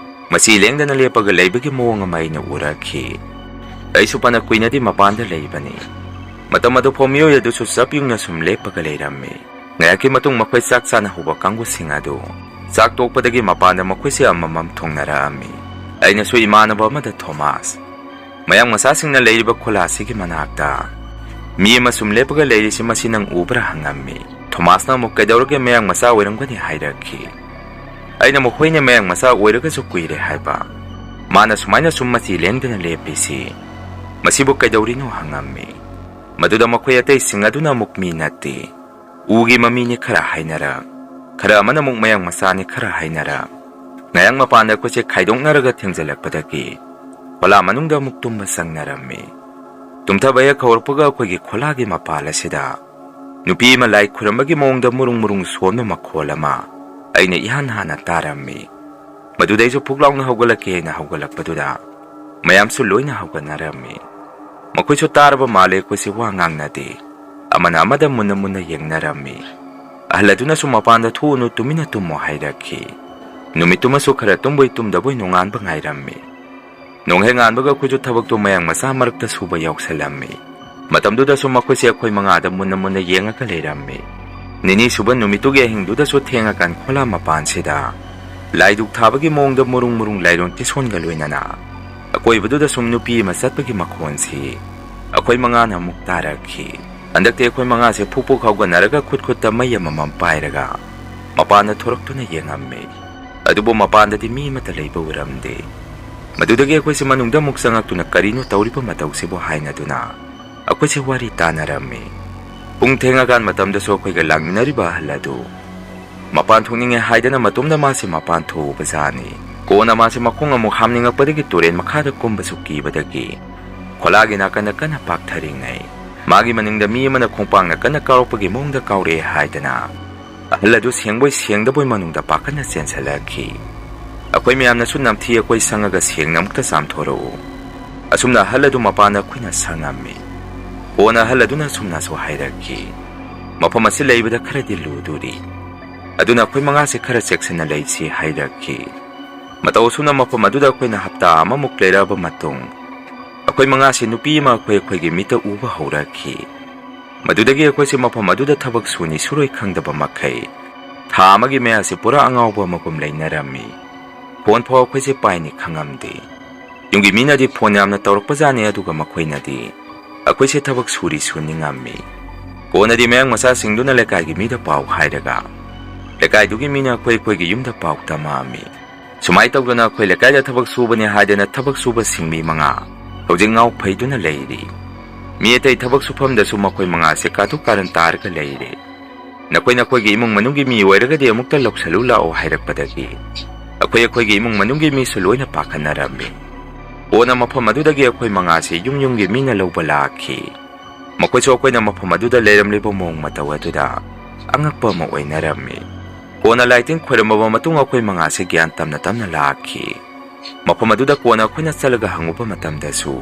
ꯃꯆꯤ ꯂꯦꯡꯗꯅ ꯂꯦꯞꯄꯒ ꯂꯩꯕꯒꯤ ꯃꯑꯣꯡ ꯑꯃ ꯑꯩꯅ ꯎꯔꯛꯈꯤ꯫ ꯑꯩꯁꯨ ꯐꯅ ꯀꯨꯏꯅꯗꯤ ꯃꯄꯥꯟꯗ ꯂꯩꯕꯅꯤ꯫ ꯃꯇꯝ ꯑꯗꯨ ꯐꯥꯎ ꯃꯤꯑꯣꯏ ꯑꯗꯨꯁꯨ ꯆꯞ ꯌꯨꯡꯅ ꯁꯨꯝ ꯂꯦꯞꯄꯒ ꯂꯩꯔꯝꯃꯤ꯫ ꯉꯥꯏꯍꯥꯛꯀꯤ ꯃꯇꯨꯡ ꯃꯈꯣꯏ ꯆꯥꯛ ꯆꯥꯅꯍꯧꯕ ꯀꯥꯡꯕꯨꯁꯤꯡ ꯑꯗꯨ ꯆꯥꯛ ꯇꯣꯛꯄꯗꯒꯤ ꯃꯄꯥꯟꯗ ꯃꯈꯣꯏꯁꯦ ꯑꯃꯃꯝ ꯊꯣꯡꯅꯔꯛꯑꯝꯃꯤ꯫ ꯑꯩꯅꯁꯨ ꯏꯃꯥꯟꯅꯕ ꯑꯃꯗ, "ꯊꯣꯃꯥꯁ, ꯃꯌꯥꯡ ꯃꯆꯥꯁꯤꯡꯅ ꯂꯩꯔꯤꯕ ꯈꯨꯂꯥ ꯑꯁꯤꯒꯤ ꯃꯅꯥꯛꯇ ꯃꯤ ꯑꯃ ꯁꯨꯝ ꯂꯦꯞꯄꯒ ꯂꯩꯔꯤꯁꯤ, ꯃꯁꯤ ꯅꯪ ꯎꯕ꯭ꯔꯥ?" ꯍꯪꯉꯝꯃꯤ꯫ ꯊꯣꯃꯥꯁꯅ ꯑꯃꯨꯛ, "ꯀꯩꯗꯧꯔꯒꯦ, ꯃꯌꯥꯡ ꯃꯆꯥ ꯑꯣꯏꯔꯝꯒꯅꯤ" ꯍꯥꯏꯔꯛꯈꯤ꯫ ꯑꯩꯅ ꯑꯃꯨꯛ, "ꯍꯣꯏꯅꯦ, ꯃꯌꯥꯡ ꯃꯆꯥ ꯑꯣꯏꯔꯒꯁꯨ ꯀꯨꯏꯔꯦ" ꯍꯥꯏꯕ꯫ ꯃꯥꯅ ꯁꯨꯃꯥꯏꯅ ꯁꯨꯝ ꯃꯆꯤ ꯂꯦꯡꯗꯅ ꯂꯦꯞꯄꯤꯁꯤ, "ꯃꯁꯤꯕꯨ ꯀꯩꯗꯧꯔꯤꯅꯣ?" ꯍꯪꯉꯝꯃꯤ꯫ ꯃꯗꯨꯗ ꯃꯈꯣꯏ ꯑꯇꯩꯁꯤꯡ ꯑꯗꯨꯅ ꯑꯃꯨꯛ, "ꯃꯤ ꯅꯠꯇꯦ, ꯎꯒꯤ ꯃꯃꯤꯅꯤ" ꯈꯔ ꯍꯥꯏꯅꯔꯛ, ꯈꯔ ꯑꯃꯅ ꯑꯃꯨꯛ, "ꯃꯌꯥꯡ ꯃꯆꯥꯅꯤ" ꯈꯔ ꯍꯥꯏꯅꯔꯛ, ꯉꯥꯏꯍꯥꯛ ꯃꯄꯥꯟꯗ ꯑꯩꯈꯣꯏꯁꯦ ꯈꯥꯏꯗꯣꯛꯅꯔꯒ ꯊꯦꯡꯖꯤꯜꯂꯛꯄꯗꯒꯤ ꯈꯣꯂꯥ ꯃꯅꯨꯡꯗ ꯑꯃꯨꯛ ꯇꯨꯝꯕ ꯆꯪꯅꯔꯝꯃꯤ꯫ ꯇꯨꯝꯊꯕ ꯍꯦꯛ ꯍꯧꯔꯛꯄꯒ ꯑꯩꯈꯣꯏꯒꯤ ꯈꯣꯂꯥꯒꯤ ꯃꯄꯥꯜ ꯑꯁꯤꯗ ꯅꯨꯄꯤ ꯑꯃ ꯂꯥꯏ ꯈꯨꯔꯝꯕꯒꯤ ꯃꯑꯣꯡꯗ ꯃꯨꯔꯨꯡ ꯃꯨꯔꯨꯡ ꯁꯣꯟꯕ ꯃꯈꯣꯜ ꯑꯃ ꯑꯩꯅ ꯏꯍꯥꯟ ꯍꯥꯟꯅ ꯇꯥꯔꯝꯃꯤ꯫ ꯃꯗꯨꯗꯩꯁꯨ ꯐꯨꯛ ꯂꯥꯎꯅ ꯍꯧꯒꯠꯂꯛꯀꯦ ꯍꯥꯏꯅ ꯍꯧꯒꯠꯂꯛꯄꯗꯨꯗ ꯃꯌꯥꯝꯁꯨ ꯂꯣꯏꯅ ꯍꯧꯒꯠꯅꯔꯝꯃꯤ꯫ ꯃꯈꯣꯏꯁꯨ ꯇꯥꯔꯕ ꯃꯥꯜꯂꯦ, ꯑꯩꯈꯣꯏꯁꯦ ꯋꯥ ꯉꯥꯡꯅꯗꯦ꯫ ꯑꯃꯅ ꯑꯃꯗ ꯃꯨꯟꯅ ꯃꯨꯟꯅ ꯌꯦꯡꯅꯔꯝꯃꯤ꯫ ꯑꯍꯜ ꯑꯗꯨꯅꯁꯨ, "ꯃꯄꯥꯟꯗ ꯊꯣꯛꯎꯅꯨ, ꯇꯨꯃꯤꯟꯅ ꯇꯨꯝꯃꯣ" ꯍꯥꯏꯔꯛꯈꯤ꯫ ꯅꯨꯃꯤꯠꯇꯨꯃꯁꯨ ꯈꯔ ꯇꯨꯝꯕꯣꯏ ꯇꯨꯝꯗꯕꯣꯏ ꯅꯣꯡꯉꯥꯟꯕ ꯉꯥꯏꯔꯝꯃꯤ꯫ ꯅꯣꯡ ꯍꯦꯛ ꯉꯥꯟꯕꯒ ꯑꯩꯈꯣꯏꯁꯨ ꯊꯕꯛꯇꯨ ꯃꯌꯥꯡ ꯃꯆꯥ ꯃꯔꯛꯇ ꯁꯨꯕ ꯌꯥꯎꯁꯜꯂꯝꯃꯤ꯫ ꯃꯇꯝꯗꯨꯗꯁꯨ ꯃꯈꯣꯏꯁꯦ ꯑꯩꯈꯣꯏ ꯃꯉꯥꯗ ꯃꯨꯟꯅ ꯃꯨꯟꯅ ꯌꯦꯡꯉꯒ ꯂꯩꯔꯝꯃꯤ꯫ ꯅꯤꯅꯤ ꯁꯨꯕ ꯅꯨꯃꯤꯠꯇꯨꯒꯤ ꯑꯍꯤꯡꯗꯨꯗꯁꯨ ꯊꯦꯡꯉꯀꯥꯟ ꯈꯣꯂꯥ ꯃꯄꯥꯟꯁꯤꯗ ꯂꯥꯏꯗꯨꯛ ꯊꯥꯕꯒꯤ ꯃꯑꯣꯡꯗ ꯃꯨꯔꯨꯡ ꯃꯨꯔꯨꯡ ꯂꯥꯏꯔꯣꯟ ꯀꯤꯁꯣꯟꯒ ꯂꯣꯏꯅꯅ ꯑꯀꯣꯏꯕꯗꯨꯗ ꯁꯨꯝ ꯅꯨꯄꯤ ꯑꯃ ꯆꯠꯄꯒꯤ ꯃꯈꯣꯟꯁꯤ ꯑꯩꯈꯣꯏ ꯃꯉꯥꯅ ꯑꯃꯨꯛ ꯇꯥꯔꯛꯈꯤ꯫ ꯍꯟꯗꯛꯇꯤ ꯑꯩꯈꯣꯏ ꯃꯉꯥꯁꯦ ꯐꯨꯛ ꯐꯨꯛ ꯍꯧꯒꯠꯅꯔꯒ ꯈꯨꯠ ꯈꯨꯠꯇ ꯃꯩ ꯑꯃꯃꯝ ꯄꯥꯏꯔꯒ ꯃꯄꯥꯟꯗ ꯊꯣꯔꯛꯇꯨꯅ ꯌꯦꯡꯉꯝꯃꯤ꯫ ꯑꯗꯨꯕꯨ ꯃꯄꯥꯟꯗꯗꯤ ꯃꯤ ꯑꯃꯠꯇ ꯂꯩꯕ ꯎꯔꯝꯗꯦ꯫ ꯃꯗꯨꯗꯒꯤ ꯑꯩꯈꯣꯏꯁꯦ ꯃꯅꯨꯡꯗ ꯑꯃꯨꯛ ꯆꯪꯉꯛꯇꯨꯅ ꯀꯔꯤꯅꯣ ꯇꯧꯔꯤꯕ ꯃꯇꯧꯁꯤꯕꯨ ꯍꯥꯏꯅꯗꯨꯅ ꯑꯩꯈꯣꯏꯁꯦ ꯋꯥꯔꯤ ꯇꯥꯅꯔꯝꯃꯤ꯫ ꯄꯨꯡ ꯊꯦꯡꯉꯀꯥꯟ ꯃꯇꯝꯗꯁꯨ ꯑꯩꯈꯣꯏꯒ ꯂꯥꯛꯃꯤꯟꯅꯔꯤꯕ ꯑꯍꯜ ꯑꯗꯨ ꯃꯄꯥꯟ ꯊꯣꯛꯅꯤꯡꯉꯦ ꯍꯥꯏꯗꯅ ꯃꯇꯣꯝꯗ ꯃꯥꯁꯦ ꯃꯄꯥꯟ ꯊꯣꯛꯎꯕꯖꯥꯠꯅꯤ꯫ ꯀꯣꯟꯅ ꯃꯥꯁꯦ ꯃꯈꯣꯡ ꯑꯃꯨꯛ ꯍꯥꯝꯅꯤꯡꯉꯛꯄꯗꯒꯤ ꯇꯨꯔꯦꯟ ꯃꯈꯥꯗ ꯀꯨꯝꯕꯁꯨ ꯀꯤꯕꯗꯒꯤ ꯈꯣꯂꯥꯒꯤ ꯅꯥꯀꯟꯗ ꯀꯟꯅ ꯄꯥꯛꯊꯔꯤꯉꯩ ꯃꯥꯒꯤ ꯃꯅꯤꯡꯗ ꯃꯤ ꯑꯃꯅ ꯈꯣꯡꯄꯥꯛꯅ ꯀꯟꯅ ꯀꯥꯎꯔꯛꯄꯒꯤ ꯃꯑꯣꯡꯗ ꯀꯥꯎꯔꯛꯑꯦ ꯍꯥꯏꯗꯅ ꯑꯍꯜ ꯑꯗꯨ ꯁꯦꯡꯕꯣꯏ ꯁꯦꯡꯗꯕꯣꯏ ꯃꯅꯨꯡꯗ ꯄꯥꯈꯠꯅ ꯆꯦꯟꯁꯤꯜꯂꯛꯈꯤ꯫ ꯑꯩꯈꯣꯏ ꯃꯌꯥꯝꯅꯁꯨ ꯅꯝꯊꯤ ꯑꯩꯈꯣꯏ ꯁꯪꯉꯒ ꯁꯦꯡꯅ ꯑꯃꯨꯛꯇ ꯆꯥꯝꯊꯣꯔꯛꯎ꯫ ꯑꯁꯨꯝꯅ ꯑꯍꯜ ꯑꯗꯨ ꯃꯄꯥꯟꯗ ꯑꯩꯈꯣꯏꯅ ꯁꯪꯉꯝꯃꯤ꯫ ꯀꯣꯟꯅ ꯑꯍꯜ ꯑꯗꯨꯅ ꯑꯁꯨꯝꯅꯁꯨ ꯍꯥꯏꯔꯛꯈꯤ, "ꯃꯐꯝ ꯑꯁꯤ ꯂꯩꯕꯗ ꯈꯔꯗꯤ ꯂꯨꯗꯣꯔꯤ꯫ ꯑꯗꯨꯅ ꯑꯩꯈꯣꯏ ꯃꯉꯥꯁꯦ ꯈꯔ ꯆꯦꯛꯁꯤꯟꯅ ꯂꯩꯁꯤ" ꯍꯥꯏꯔꯛꯈꯤ꯫ ꯃꯇꯧ ꯑꯁꯨꯝꯅ ꯃꯐꯝ ꯑꯗꯨꯗ ꯑꯩꯈꯣꯏꯅ ꯍꯞꯇꯥ ꯑꯃꯃꯨꯛ ꯂꯩꯔꯛꯑꯕ ꯃꯇꯨꯡ, ꯑꯩꯈꯣꯏ ꯃꯉꯥꯁꯤ ꯅꯨꯄꯤ ꯑꯃ ꯑꯩꯈꯣꯏ ꯑꯩꯈꯣꯏꯒꯤ ꯃꯤꯠꯇ ꯎꯕ ꯍꯧꯔꯛꯈꯤ꯫ ꯃꯗꯨꯗꯒꯤ ꯑꯩꯈꯣꯏꯁꯦ ꯃꯐꯝ ꯑꯗꯨꯗ ꯊꯕꯛ ꯁꯨꯅꯤ ꯁꯨꯔꯣꯏ ꯈꯪꯗꯕ ꯃꯈꯩ ꯊꯥ ꯑꯃꯒꯤ ꯃꯌꯥꯁꯤ ꯄꯨꯔꯥ ꯑꯉꯥꯎꯕ ꯑꯃꯒꯨꯝ ꯂꯩꯅꯔꯝꯃꯤ꯫ ꯐꯣꯟ ꯐꯥꯎ ꯑꯩꯈꯣꯏꯁꯦ ꯄꯥꯏꯅꯤ ꯈꯪꯉꯝꯗꯦ꯫ ꯌꯨꯝꯒꯤ ꯃꯤꯅꯗꯤ ꯐꯣꯟ ꯌꯥꯝꯅ ꯇꯧꯔꯛꯄꯖꯥꯠꯅꯤ, ꯑꯗꯨꯒ ꯃꯈꯣꯏꯅꯗꯤ ꯑꯩꯈꯣꯏꯁꯦ ꯊꯕꯛ ꯁꯨꯔꯤ ꯁꯨꯅꯤꯡꯉꯝꯃꯤ꯫ ꯀꯣꯟꯅꯗꯤ ꯃꯌꯥꯡ ꯃꯆꯥꯁꯤꯡꯗꯨꯅ ꯂꯩꯀꯥꯏꯒꯤ ꯃꯤꯗ ꯄꯥꯎ ꯍꯥꯏꯔꯒ ꯂꯩꯀꯥꯏꯗꯨꯒꯤ ꯃꯤꯅ ꯑꯩꯈꯣꯏ ꯑꯩꯈꯣꯏꯒꯤ ꯌꯨꯝꯗ ꯄꯥꯎ ꯇꯝꯃꯛꯑꯝꯃꯤ꯫ ꯁꯨꯃꯥꯏꯅ ꯇꯧꯗꯅ ꯑꯩꯈꯣꯏ ꯂꯩꯀꯥꯏꯗ ꯊꯕꯛ ꯁꯨꯕꯅꯦ ꯍꯥꯏꯗꯅ ꯊꯕꯛ ꯁꯨꯕꯁꯤꯡ ꯃꯤ ꯃꯉꯥ ꯍꯧꯖꯤꯛ ꯉꯥꯎ ꯐꯩꯗꯨꯅ ꯂꯩꯔꯤ꯫ ꯃꯤ ꯑꯇꯩ ꯊꯕꯛ ꯁꯨꯐꯝꯗꯁꯨ ꯃꯈꯣꯏ ꯃꯉꯥꯁꯦ ꯀꯥꯇꯨ ꯀꯥꯔꯟ ꯇꯥꯔꯒ ꯂꯩꯔꯦ꯫ ꯅꯈꯣꯏ ꯅꯈꯣꯏꯒꯤ ꯏꯃꯨꯡ ꯃꯅꯨꯡꯒꯤ ꯃꯤ ꯑꯣꯏꯔꯒꯗꯤ ꯑꯃꯨꯛꯇ ꯂꯧꯁꯜꯂꯨ ꯂꯥꯛꯑꯣ ꯍꯥꯏꯔꯛꯄꯗꯒꯤ ꯑꯩꯈꯣꯏ ꯑꯩꯈꯣꯏꯒꯤ ꯏꯃꯨꯡ ꯃꯅꯨꯡꯒꯤ ꯃꯤꯁꯨ ꯂꯣꯏꯅ ꯄꯥꯈꯠꯅꯔꯝꯃꯤ꯫ ꯀꯣꯟꯅ ꯃꯐꯝ ꯑꯗꯨꯗꯒꯤ ꯑꯩꯈꯣꯏ ꯃꯉꯥꯁꯤ ꯌꯨꯝ ꯌꯨꯝꯒꯤ ꯃꯤꯅ ꯂꯧꯕ ꯂꯥꯛꯈꯤ꯫ ꯃꯈꯣꯏꯁꯨ ꯑꯩꯈꯣꯏꯅ ꯃꯐꯝ ꯑꯗꯨꯗ ꯂꯩꯔꯝꯂꯤꯕ ꯃꯑꯣꯡ ꯃꯇꯧ ꯑꯗꯨꯗ ꯑꯉꯛꯄ ꯑꯃ ꯑꯣꯏꯅꯔꯝꯃꯤ꯫ ꯀꯣꯟꯅ ꯂꯥꯏꯇꯤꯟ ꯈꯣꯏꯔꯝꯃꯕ ꯃꯇꯨꯡ ꯑꯩꯈꯣꯏ ꯃꯉꯥꯁꯦ ꯒ꯭ꯌꯥꯟ ꯇꯝꯅ ꯇꯝꯅ ꯂꯥꯛꯈꯤ꯫ ꯃꯐꯝ ꯑꯗꯨꯗ ꯀꯣꯟꯅ ꯑꯩꯈꯣꯏꯅ ꯆꯠꯂꯒ ꯍꯪꯉꯨꯕ ꯃꯇꯝꯗꯁꯨ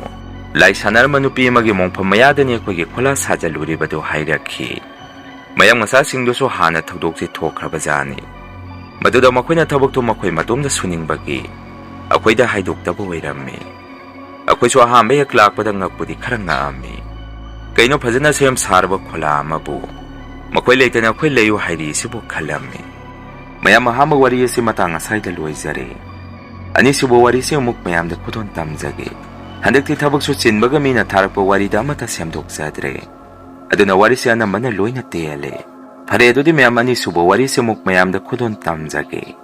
ꯂꯥꯏ ꯁꯥꯟꯅꯔꯝꯕ ꯅꯨꯄꯤ ꯑꯃꯒꯤ ꯃꯣꯡꯐꯝ ꯃꯌꯥꯗꯅꯤ ꯑꯩꯈꯣꯏꯒꯤ ꯈꯣꯂꯥ ꯁꯥꯖꯜꯂꯨꯔꯤꯕꯗꯨ ꯍꯥꯏꯔꯛꯈꯤ꯫ ꯃꯌꯥꯡ ꯃꯆꯥꯁꯤꯡꯗꯨꯁꯨ ꯍꯥꯟꯅ ꯊꯧꯗꯣꯛꯁꯦ ꯊꯣꯛꯈ꯭ꯔꯕꯖꯥꯠꯅꯤ꯫ ꯃꯗꯨꯗ ꯃꯈꯣꯏꯅ ꯊꯕꯛꯇꯨ ꯃꯈꯣꯏ ꯃꯇꯣꯝꯗ ꯁꯨꯅꯤꯡꯕꯒꯤ ꯑꯩꯈꯣꯏꯗ ꯍꯥꯏꯗꯣꯛꯇꯕ ꯑꯣꯏꯔꯝꯃꯤ꯫ ꯑꯩꯈꯣꯏꯁꯨ ꯑꯍꯥꯟꯕ ꯍꯦꯛ ꯂꯥꯛꯄꯗ ꯉꯛꯄꯨꯗꯤ ꯈꯔ ꯉꯛꯑꯝꯃꯤ꯫ ꯀꯩꯅꯣ ꯐꯖꯅ ꯁꯦꯝ ꯁꯥꯔꯕ ꯈꯣꯂꯥ ꯑꯃꯕꯨ ꯃꯈꯣꯏ ꯂꯩꯇꯅ ꯑꯩꯈꯣꯏ ꯂꯩꯌꯨ ꯍꯥꯏꯔꯤꯁꯤꯕꯨ ꯈꯜꯂꯝꯃꯤ꯫ ꯃꯌꯥꯝ, ꯑꯍꯥꯟꯕ ꯋꯥꯔꯤ ꯑꯁꯤ ꯃꯇꯥꯡ ꯑꯁꯥꯏꯗ ꯂꯣꯏꯖꯔꯦ꯫ ꯑꯅꯤꯁꯨꯕ ꯋꯥꯔꯤꯁꯤ ꯑꯃꯨꯛ ꯃꯌꯥꯝꯗ ꯈꯨꯗꯣꯜ ꯇꯝꯖꯒꯦ꯫ ꯍꯟꯗꯛꯇꯤ ꯊꯕꯛꯁꯨ ꯆꯤꯟꯕꯒ ꯃꯤꯅ ꯊꯥꯔꯛꯄ ꯋꯥꯔꯤꯗ ꯑꯃꯠꯇ ꯁꯦꯝꯗꯣꯛꯆꯗ꯭ꯔꯦ꯫ ꯑꯗꯨꯅ ꯋꯥꯔꯤꯁꯦ ꯑꯅꯝꯕꯅ ꯂꯣꯏꯅ ꯇꯦꯜꯂꯦ꯫ ꯐꯔꯦ, ꯑꯗꯨꯗꯤ ꯃꯌꯥꯝ, ꯑꯅꯤꯁꯨꯕ ꯋꯥꯔꯤꯁꯦ ꯑꯃꯨꯛ ꯃꯌꯥꯝꯗ ꯈꯨꯗꯣꯜ ꯇꯝꯖꯒꯦ꯫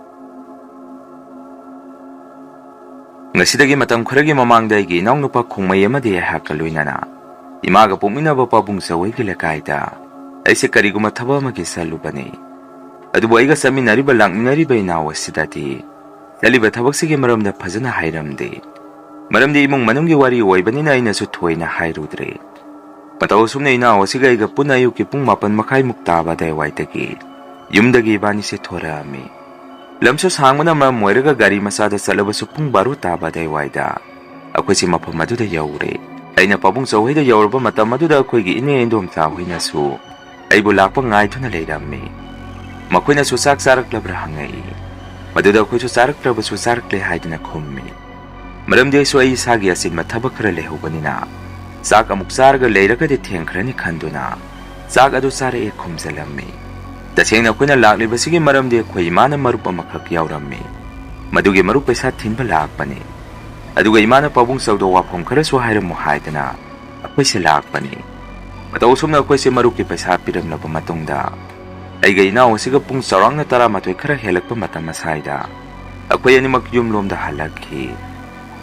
ꯉꯁꯤꯗꯒꯤ ꯃꯇꯝ ꯈꯔꯒꯤ ꯃꯃꯥꯡꯗ ꯑꯩꯒꯤ ꯏꯅꯥꯎꯅꯨꯄꯥ ꯈꯣꯡꯃꯩ ꯑꯃꯗꯤ ꯑꯩꯍꯥꯛꯀ ꯂꯣꯏꯅꯅ ꯏꯃꯥꯒ ꯄꯣꯛꯃꯤꯟꯅꯕ ꯄꯥꯕꯨꯡ ꯆꯧꯋꯩꯒꯤ ꯂꯩꯀꯥꯏꯗ ꯑꯩꯁꯦ ꯀꯔꯤꯒꯨꯝꯕ ꯊꯕꯛ ꯑꯃꯒꯤ ꯆꯠꯂꯨꯕꯅꯤ꯫ ꯑꯗꯨꯕꯨ ꯑꯩꯒ ꯆꯠꯃꯤꯟꯅꯔꯤꯕ, ꯂꯥꯛꯃꯤꯟꯅꯔꯤꯕ ꯏꯅꯥꯎ ꯑꯁꯤꯗꯗꯤ ꯆꯠꯂꯤꯕ ꯊꯕꯛꯁꯤꯒꯤ ꯃꯔꯝꯗ ꯐꯖꯅ ꯍꯥꯏꯔꯝꯗꯦ꯫ ꯃꯔꯝꯗꯤ ꯏꯃꯨꯡ ꯃꯅꯨꯡꯒꯤ ꯋꯥꯔꯤ ꯑꯣꯏꯕꯅꯤꯅ ꯑꯩꯅꯁꯨ ꯊꯣꯏꯅ ꯍꯥꯏꯔꯨꯗ꯭ꯔꯦ꯫ ꯃꯇꯧ ꯑꯁꯨꯝꯅ ꯏꯅꯥꯎ ꯑꯁꯤꯒ ꯑꯩꯒ ꯄꯨꯟꯅ ꯑꯌꯨꯛꯀꯤ ꯄꯨꯡ ꯃꯥꯄꯟ ꯃꯈꯥꯏꯃꯨꯛ ꯇꯥꯕ ꯑꯗꯨꯋꯥꯏꯗꯒꯤ ꯌꯨꯝꯗꯒꯤ ꯏꯕꯥꯅꯤꯁꯦ ꯊꯣꯔꯛꯑꯝꯃꯤ꯫ ꯂꯝꯁꯨ ꯁꯥꯡꯕꯅ ꯃꯔꯝ ꯑꯣꯏꯔꯒ ꯒꯥꯔꯤ ꯃꯆꯥꯗ ꯆꯠꯂꯕꯁꯨ ꯄꯨꯡ ꯕꯥꯔꯣ ꯇꯥꯕ ꯑꯗꯨꯋꯥꯏꯗ ꯑꯩꯈꯣꯏꯁꯦ ꯃꯐꯝ ꯑꯗꯨꯗ ꯌꯧꯔꯦ꯫ ꯑꯩꯅ ꯄꯥꯕꯨꯡ ꯆꯧꯍꯩꯗ ꯌꯧꯔꯕ ꯃꯇꯝ ꯑꯗꯨꯗ ꯑꯩꯈꯣꯏꯒꯤ ꯏꯅꯦ ꯏꯟꯗꯣꯝꯆꯥ ꯍꯣꯏꯅꯁꯨ ꯑꯩꯕꯨ ꯂꯥꯛꯄ ꯉꯥꯏꯗꯨꯅ ꯂꯩꯔꯝꯃꯤ꯫ ꯃꯈꯣꯏꯅꯁꯨ ꯆꯥꯛ ꯆꯥꯔꯛꯂꯕ꯭ꯔꯥ ꯍꯪꯉꯛꯏ꯫ ꯃꯗꯨꯗ ꯑꯩꯈꯣꯏꯁꯨ ꯆꯥꯔꯛꯇ꯭ꯔꯕꯁꯨ ꯆꯥꯔꯛꯂꯦ ꯍꯥꯏꯗꯨꯅ ꯈꯨꯝꯃꯤ꯫ ꯃꯔꯝꯗꯤ ꯑꯩꯁꯨ ꯑꯩ ꯏꯁꯥꯒꯤ ꯑꯆꯤꯟꯕ ꯊꯕꯛ ꯈꯔ ꯂꯩꯍꯧꯕꯅꯤꯅ ꯆꯥꯛ ꯑꯃꯨꯛ ꯆꯥꯔꯒ ꯂꯩꯔꯒꯗꯤ ꯊꯦꯡꯈ꯭ꯔꯅꯤ ꯈꯟꯗꯨꯅ ꯆꯥꯛ ꯑꯗꯨ ꯆꯥꯔꯛꯑꯦ ꯈꯨꯝꯖꯤꯜꯂꯝꯃꯤ꯫ ꯇꯁꯦꯡꯅ ꯑꯩꯈꯣꯏꯅ ꯂꯥꯛꯂꯤꯕꯁꯤꯒꯤ ꯃꯔꯝꯗꯤ ꯑꯩꯈꯣꯏ ꯏꯃꯥꯅ ꯃꯔꯨꯞ ꯑꯃꯈꯛ ꯌꯥꯎꯔꯝꯃꯤ꯫ ꯃꯗꯨꯒꯤ ꯃꯔꯨꯞ ꯄꯩꯁꯥ ꯊꯤꯟꯕ ꯂꯥꯛꯄꯅꯤ꯫ ꯑꯗꯨꯒ ꯏꯃꯥꯅ ꯄꯥꯕꯨꯡ ꯆꯧꯗ ꯋꯥꯐꯝ ꯈꯔꯁꯨ ꯍꯥꯏꯔꯝꯃꯨ ꯍꯥꯏꯗꯅ ꯑꯩꯈꯣꯏꯁꯦ ꯂꯥꯛꯄꯅꯤ꯫ ꯃꯇꯧ ꯑꯁꯨꯝꯅ ꯑꯩꯈꯣꯏꯁꯦ ꯃꯔꯨꯞꯀꯤ ꯄꯩꯁꯥ ꯄꯤꯔꯝꯂꯕ ꯃꯇꯨꯡꯗ ꯑꯩꯒ ꯏꯅꯥꯎ ꯑꯁꯤꯒ ꯄꯨꯡ ꯆꯥꯎꯔꯥꯛꯅ ꯇꯔꯥꯃꯥꯊꯣꯏ ꯈꯔ ꯍꯦꯜꯂꯛꯄ ꯃꯇꯝ ꯑꯁ꯭ꯋꯥꯏꯗ ꯑꯩꯈꯣꯏ ꯑꯅꯤꯃꯛ ꯌꯨꯝꯂꯣꯝꯗ ꯍꯜꯂꯛꯈꯤ꯫